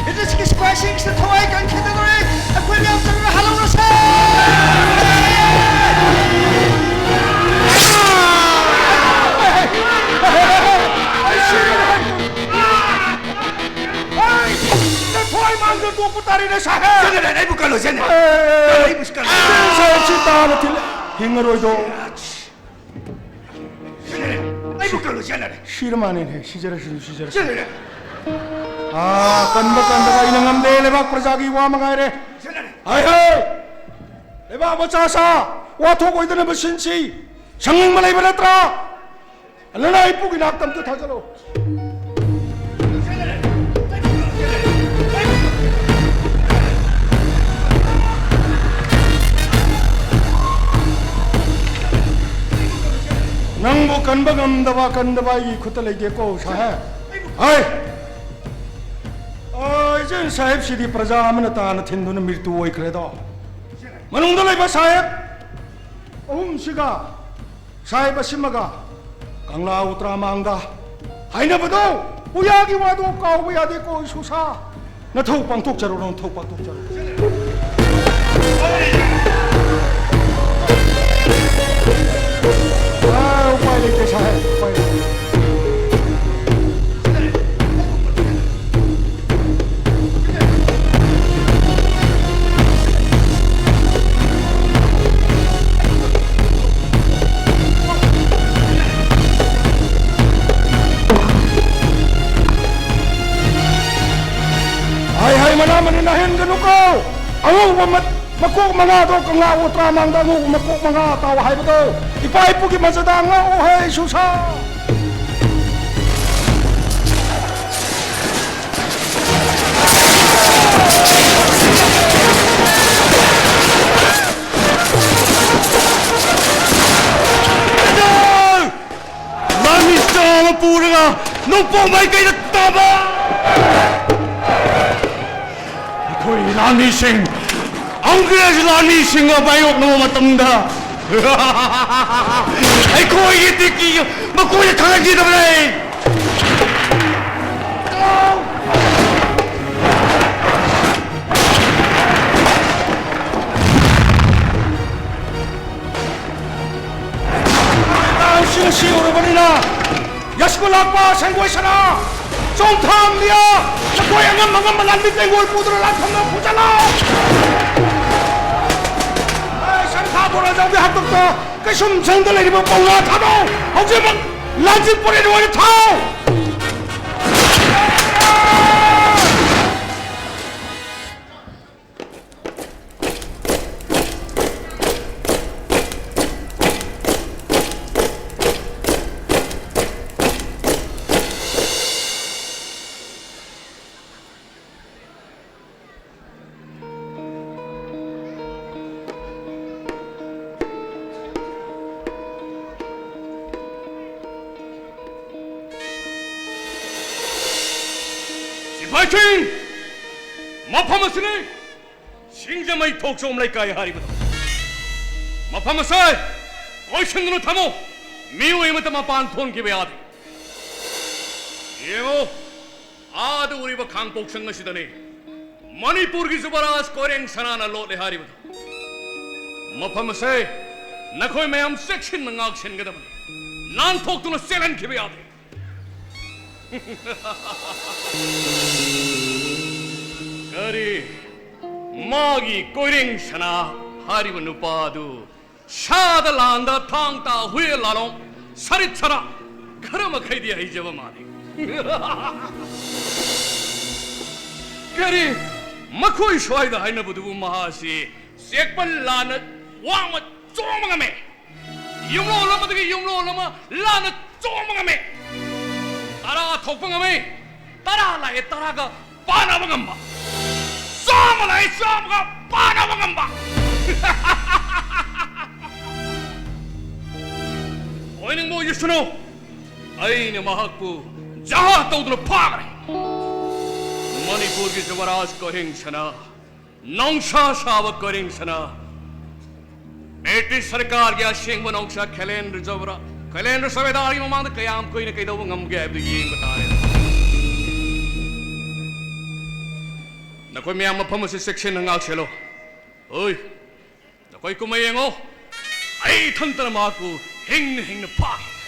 ꯕ꯭ꯔꯤꯇꯤꯁꯀꯤ ꯁꯤꯐꯥꯏꯁꯤꯡꯁꯤꯗ ꯊꯋꯥꯏ ꯀꯟꯈꯤꯗꯗꯧꯔꯦ꯫ ꯑꯩꯈꯣꯏ ꯃꯌꯥꯝ ꯆꯪꯅ ꯍꯥꯠꯍꯧꯔꯁꯦ! ꯑꯩ ꯁꯤꯔꯦ! ꯑꯩ ꯅꯊ꯭ꯋꯥꯏ ꯃꯥꯡꯗ ꯇꯣꯛꯄ ꯇꯥꯔꯦꯅꯦ, ꯁꯥꯍꯦꯕ! ꯖꯦꯅꯦꯔꯦꯜ, ꯑꯩꯕꯨ ꯀꯜꯂꯨ, ꯖꯦꯅꯦꯔꯦꯜ! ꯑꯩꯕꯨ ꯀꯜꯂꯨ꯫ ꯁꯦ, ꯁꯤ ꯇꯥꯅ ꯊꯤꯜꯂꯦ꯫ ꯍꯤꯡꯉꯔꯣꯏꯗꯣ꯫ ꯖꯦꯅꯦꯔꯦꯜ, ꯑꯩꯕꯨ ꯀꯜꯂꯨ, ꯖꯦꯅꯦꯔꯦꯜ! ꯁꯤꯔ ꯃꯥꯅꯦꯅꯦ, ꯁꯤꯖꯔꯁꯅꯨ, ꯁꯤꯖꯔꯁꯅꯨ꯫ ꯖꯦꯅꯦꯔꯦꯜ! ꯑꯥ, ꯀꯟꯕ ꯀꯟꯗꯕ ꯑꯩꯅ ꯉꯝꯗꯦ, ꯂꯩꯕꯥꯛ ꯄ꯭ꯔꯖꯥꯒꯤ ꯋꯥ ꯃꯉꯥꯏꯔꯦ꯫ ꯖꯦꯅꯦꯔꯦꯜ! ꯍꯥꯏ, ꯍꯥꯏ! ꯂꯩꯕꯥꯛ ꯃꯆꯥ ꯁꯥ, ꯋꯥꯊꯣꯛ ꯑꯣꯏꯗꯅꯕ ꯁꯤꯟꯁꯤ꯫ ꯁꯪꯅꯤꯡꯕ ꯂꯩꯕ ꯅꯠꯇ꯭ꯔꯥ? ꯑꯗꯨꯅ ꯑꯩ ꯄꯨꯒꯤ ꯅꯥꯛꯇ ꯑꯝꯇ ꯊꯥꯖꯤꯜꯂꯣ꯫ ꯅꯪꯕꯨ ꯀꯟꯕ ꯉꯝꯗꯕ, ꯀꯟꯗꯕ ꯑꯩꯒꯤ ꯈꯨꯠꯇ ꯂꯩꯇꯦꯀꯣ, ꯁꯥꯍꯦꯕ꯫ ꯍꯥꯏ! ꯑ, ꯏꯆꯦ ꯁꯥꯍꯦꯕꯁꯤꯗꯤ ꯄ꯭ꯔꯖꯥ ꯑꯃꯅ ꯇꯥꯅ ꯊꯤꯟꯗꯨꯅ ꯃꯤꯔꯇꯨ ꯑꯣꯏꯈ꯭ꯔꯦꯗꯣ꯫ ꯃꯅꯨꯡꯗ ꯂꯩꯕ ꯁꯥꯍꯦꯕ ꯑꯍꯨꯝꯁꯤꯒ, ꯁꯥꯍꯦꯕ ꯑꯁꯤꯃꯒ ꯀꯪꯂꯥ ꯎꯇ꯭ꯔꯥ ꯃꯥꯡꯗ ꯍꯥꯏꯅꯕꯗꯣ, ꯄꯨꯌꯥꯒꯤ ꯋꯥꯗꯣ ꯀꯥꯎꯕ ꯌꯥꯗꯦꯀꯣ, ꯏꯁꯨꯁꯥ꯫ ꯅꯊꯧ ꯄꯥꯡꯊꯣꯛꯆꯔꯣ, ꯅꯊꯧ ꯄꯥꯡꯊꯣꯛꯆꯔꯣ꯫ ꯑꯥ, ꯎꯄꯥꯏ ꯂꯩꯇꯦ, ꯁꯥꯍꯦꯕ, ꯎꯄꯥꯏ ꯂꯩꯇꯦ꯫ ꯍꯥꯏ ꯍꯥꯏ ꯃꯅꯥ ꯃꯅꯤꯟ ꯑꯍꯦꯟꯒꯅꯨꯀꯣ꯫ ꯑꯉꯧꯕ ꯃꯠ-, ꯃꯀꯣꯛ ꯃꯉꯥꯗꯣ ꯀꯪꯂꯥ ꯎꯇ꯭ꯔꯥ ꯃꯥꯡꯗ ꯑꯉꯧꯕ ꯃꯀꯣꯛ ꯃꯉꯥ ꯇꯥꯎ ꯍꯥꯏꯕꯗꯣ ꯏꯄꯥ ꯏꯄꯨꯒꯤ ꯃꯖꯥꯗ ꯉꯥꯛꯑꯣ ꯍꯦ ꯏꯁꯨꯁꯥ꯫ ꯂꯥꯟꯃꯤ ꯆꯥꯝꯃ ꯄꯨꯔꯒ ꯅꯣꯡꯄꯣꯛ ꯃꯥꯏꯀꯩꯗ ꯇꯥꯕ! ꯑꯩꯈꯣꯏ ꯂꯥꯟꯃꯤꯁꯤꯡ, ꯑꯪꯒ꯭ꯔꯦꯖ ꯂꯥꯟꯃꯤꯁꯤꯡꯒ ꯃꯥꯌꯣꯛꯅꯕ ꯃꯇꯝꯗ ꯑꯩꯈꯣꯏꯒꯤ ꯇꯤꯀꯤ ꯃꯈꯣꯏꯗ ꯊꯥꯡꯒꯠꯈꯤꯗꯕꯅꯦ꯫ ꯅꯨꯃꯤꯗꯥꯡꯁꯤꯡ ꯑꯁꯤ ꯌꯧꯔꯕꯅꯤꯅ, ꯌꯥꯏꯁ꯭ꯀꯨꯜ ꯂꯥꯛꯄ ꯁꯪꯒꯣꯏ ꯁꯅꯥ, ꯆꯣꯡꯊꯥꯝꯕꯤꯌꯥ, ꯅꯈꯣꯏ ꯑꯉꯝ ꯑꯉꯝꯕ ꯂꯥꯟꯃꯤ ꯇꯦꯡꯒꯣꯜ ꯄꯨꯗꯨꯅ ꯂꯥꯟꯐꯝꯗ ꯄꯨꯁꯤꯜꯂꯣ꯫ ꯑꯩ ꯁꯟꯊꯥ ꯕꯣꯔꯥ ꯌꯥꯎꯕꯤ ꯍꯥꯠꯇꯣꯛꯄ ꯀꯩꯁꯨꯝ ꯁꯪꯗ ꯂꯩꯔꯤꯕ ꯄꯧꯅꯥ ꯊꯥꯗꯣꯛ ꯍꯧꯖꯤꯛꯃꯛ ꯂꯥꯟꯆꯦꯟ ꯄꯔꯦꯠ ꯑꯣꯏꯅ ꯊꯥꯎ꯫ ꯁꯤꯡ! ꯃꯐꯝ ꯑꯁꯤꯅꯤ ꯁꯤꯡꯖꯃꯩ ꯊꯣꯛꯆꯣꯝ ꯂꯩꯀꯥꯏ ꯍꯥꯏꯔꯤꯕꯗꯣ꯫ ꯃꯐꯝ ꯑꯁꯦ ꯀꯣꯏꯁꯤꯟꯗꯨꯅ ꯊꯝꯃꯨ꯫ ꯃꯤꯑꯣꯏ ꯑꯃꯠꯇ ꯃꯄꯥꯟ ꯊꯣꯛꯍꯟꯈꯤꯕ ꯌꯥꯗꯦ꯫ ꯌꯦꯡꯉꯨ, ꯑꯥꯗ ꯎꯔꯤꯕ ꯈꯥꯡꯄꯣꯛꯁꯪ ꯑꯁꯤꯗꯅꯤ ꯃꯅꯤꯄꯨꯔꯒꯤ ꯖꯨꯕꯔꯥꯖ ꯀꯣꯏꯔꯦꯡ ꯁꯅꯥꯅ ꯂꯣꯠꯂꯦ ꯍꯥꯏꯔꯤꯕꯗꯣ꯫ ꯃꯐꯝ ꯑꯁꯦ ꯅꯈꯣꯏ ꯃꯌꯥꯝ ꯆꯦꯛꯁꯤꯟꯅ ꯉꯥꯛꯁꯦꯟꯒꯗꯕꯅꯤ꯫ ꯅꯥꯟꯊꯣꯛꯇꯨꯅ ꯆꯦꯜꯍꯟꯈꯤꯕ ꯌꯥꯗꯦ꯫ ꯀꯔꯤ? ꯃꯥꯒꯤ ꯀꯣꯏꯔꯦꯡ ꯁꯅꯥ ꯍꯥꯏꯔꯤꯕ ꯅꯨꯄꯥ ꯑꯗꯨ ꯁꯥꯗ ꯂꯥꯟꯗ ꯊꯥꯡ ꯇꯥ ꯍꯨꯏ ꯂꯥꯂꯣꯡ ꯁꯔꯤꯠ ꯁꯔꯥ ꯈꯔ ꯃꯈꯩꯗꯤ ꯍꯩꯖꯕ ꯃꯥꯜꯂꯤ꯫ ꯀꯔꯤ? ꯃꯈꯣꯏ ꯁ꯭ꯋꯥꯏꯗ ꯍꯥꯏꯅꯕꯗꯨꯕꯨ ꯃꯍꯥꯛꯁꯤ ꯆꯦꯛꯄꯜ ꯂꯥꯟꯅ ꯋꯥꯡꯃ ꯆꯣꯡꯕ ꯉꯝꯃꯦ꯫ ꯌꯨꯝꯂꯣꯟ ꯑꯃꯗꯒꯤ ꯌꯨꯝꯂꯣꯟ ꯑꯃ ꯂꯥꯟꯅ ꯆꯣꯡꯕ ꯉꯝꯃꯤ꯫ ꯇꯔꯥ ꯊꯣꯛꯄ ꯉꯝꯃꯤ꯫ ꯇꯔꯥ ꯂꯥꯛꯑꯦ, ꯇꯔꯥꯒ ꯄꯥꯅꯕ ꯉꯝꯕ꯫ ꯆꯥꯝꯃ ꯂꯥꯛꯑꯦ, ꯆꯥꯝꯃꯒ ꯄꯥꯅꯕ ꯉꯝꯕ꯫ ꯑꯣꯏꯅꯤꯡꯕ ꯑꯣꯏꯖꯁꯅꯨ, ꯑꯩꯅ ꯃꯍꯥꯛꯄꯨ ꯖꯍꯥ ꯇꯧꯗꯨꯅ ꯐꯥꯈ꯭ꯔꯦ꯫ ꯃꯅꯤꯄꯨꯔꯒꯤ ꯖꯨꯕꯔꯥꯖ ꯀꯣꯍꯤꯡ ꯁꯅꯥ ꯅꯣꯡꯁꯥ ꯁꯥꯕ ꯀꯣꯏꯔꯦꯡ ꯁꯅꯥ꯫ ꯕ꯭ꯔꯤꯇꯤꯁ ꯁꯔꯀꯥꯔꯒꯤ ꯑꯁꯦꯡꯕ ꯅꯣꯡꯁꯥ ꯈꯦꯂꯦꯟꯗ꯭ꯔ ꯖꯕꯔꯥ, ꯈꯦꯂꯦꯟꯗ꯭ꯔ ꯁꯕꯦꯗꯥꯔꯒꯤ ꯃꯃꯥꯡꯗ ꯀꯌꯥꯝ ꯀꯨꯏꯅ ꯀꯩꯗꯧꯕ ꯉꯝꯒꯦ ꯍꯥꯏꯕꯗꯨ ꯌꯦꯡꯕ ꯇꯥꯔꯦ꯫ ꯅꯈꯣꯏ ꯃꯌꯥꯝ ꯃꯐꯝ ꯑꯁꯤ ꯆꯦꯛꯁꯤꯟꯅ ꯉꯥꯛꯁꯦꯜꯂꯨ꯫ ꯍꯣꯏ, ꯅꯈꯣꯏ ꯀꯨꯝꯍꯩ ꯌꯦꯡꯉꯣ꯫ ꯑꯩ ꯏꯊꯟꯇꯅ ꯃꯍꯥꯛꯄꯨ ꯍꯤꯡꯅ ꯍꯤꯡꯅ ꯐꯥꯈꯤ꯫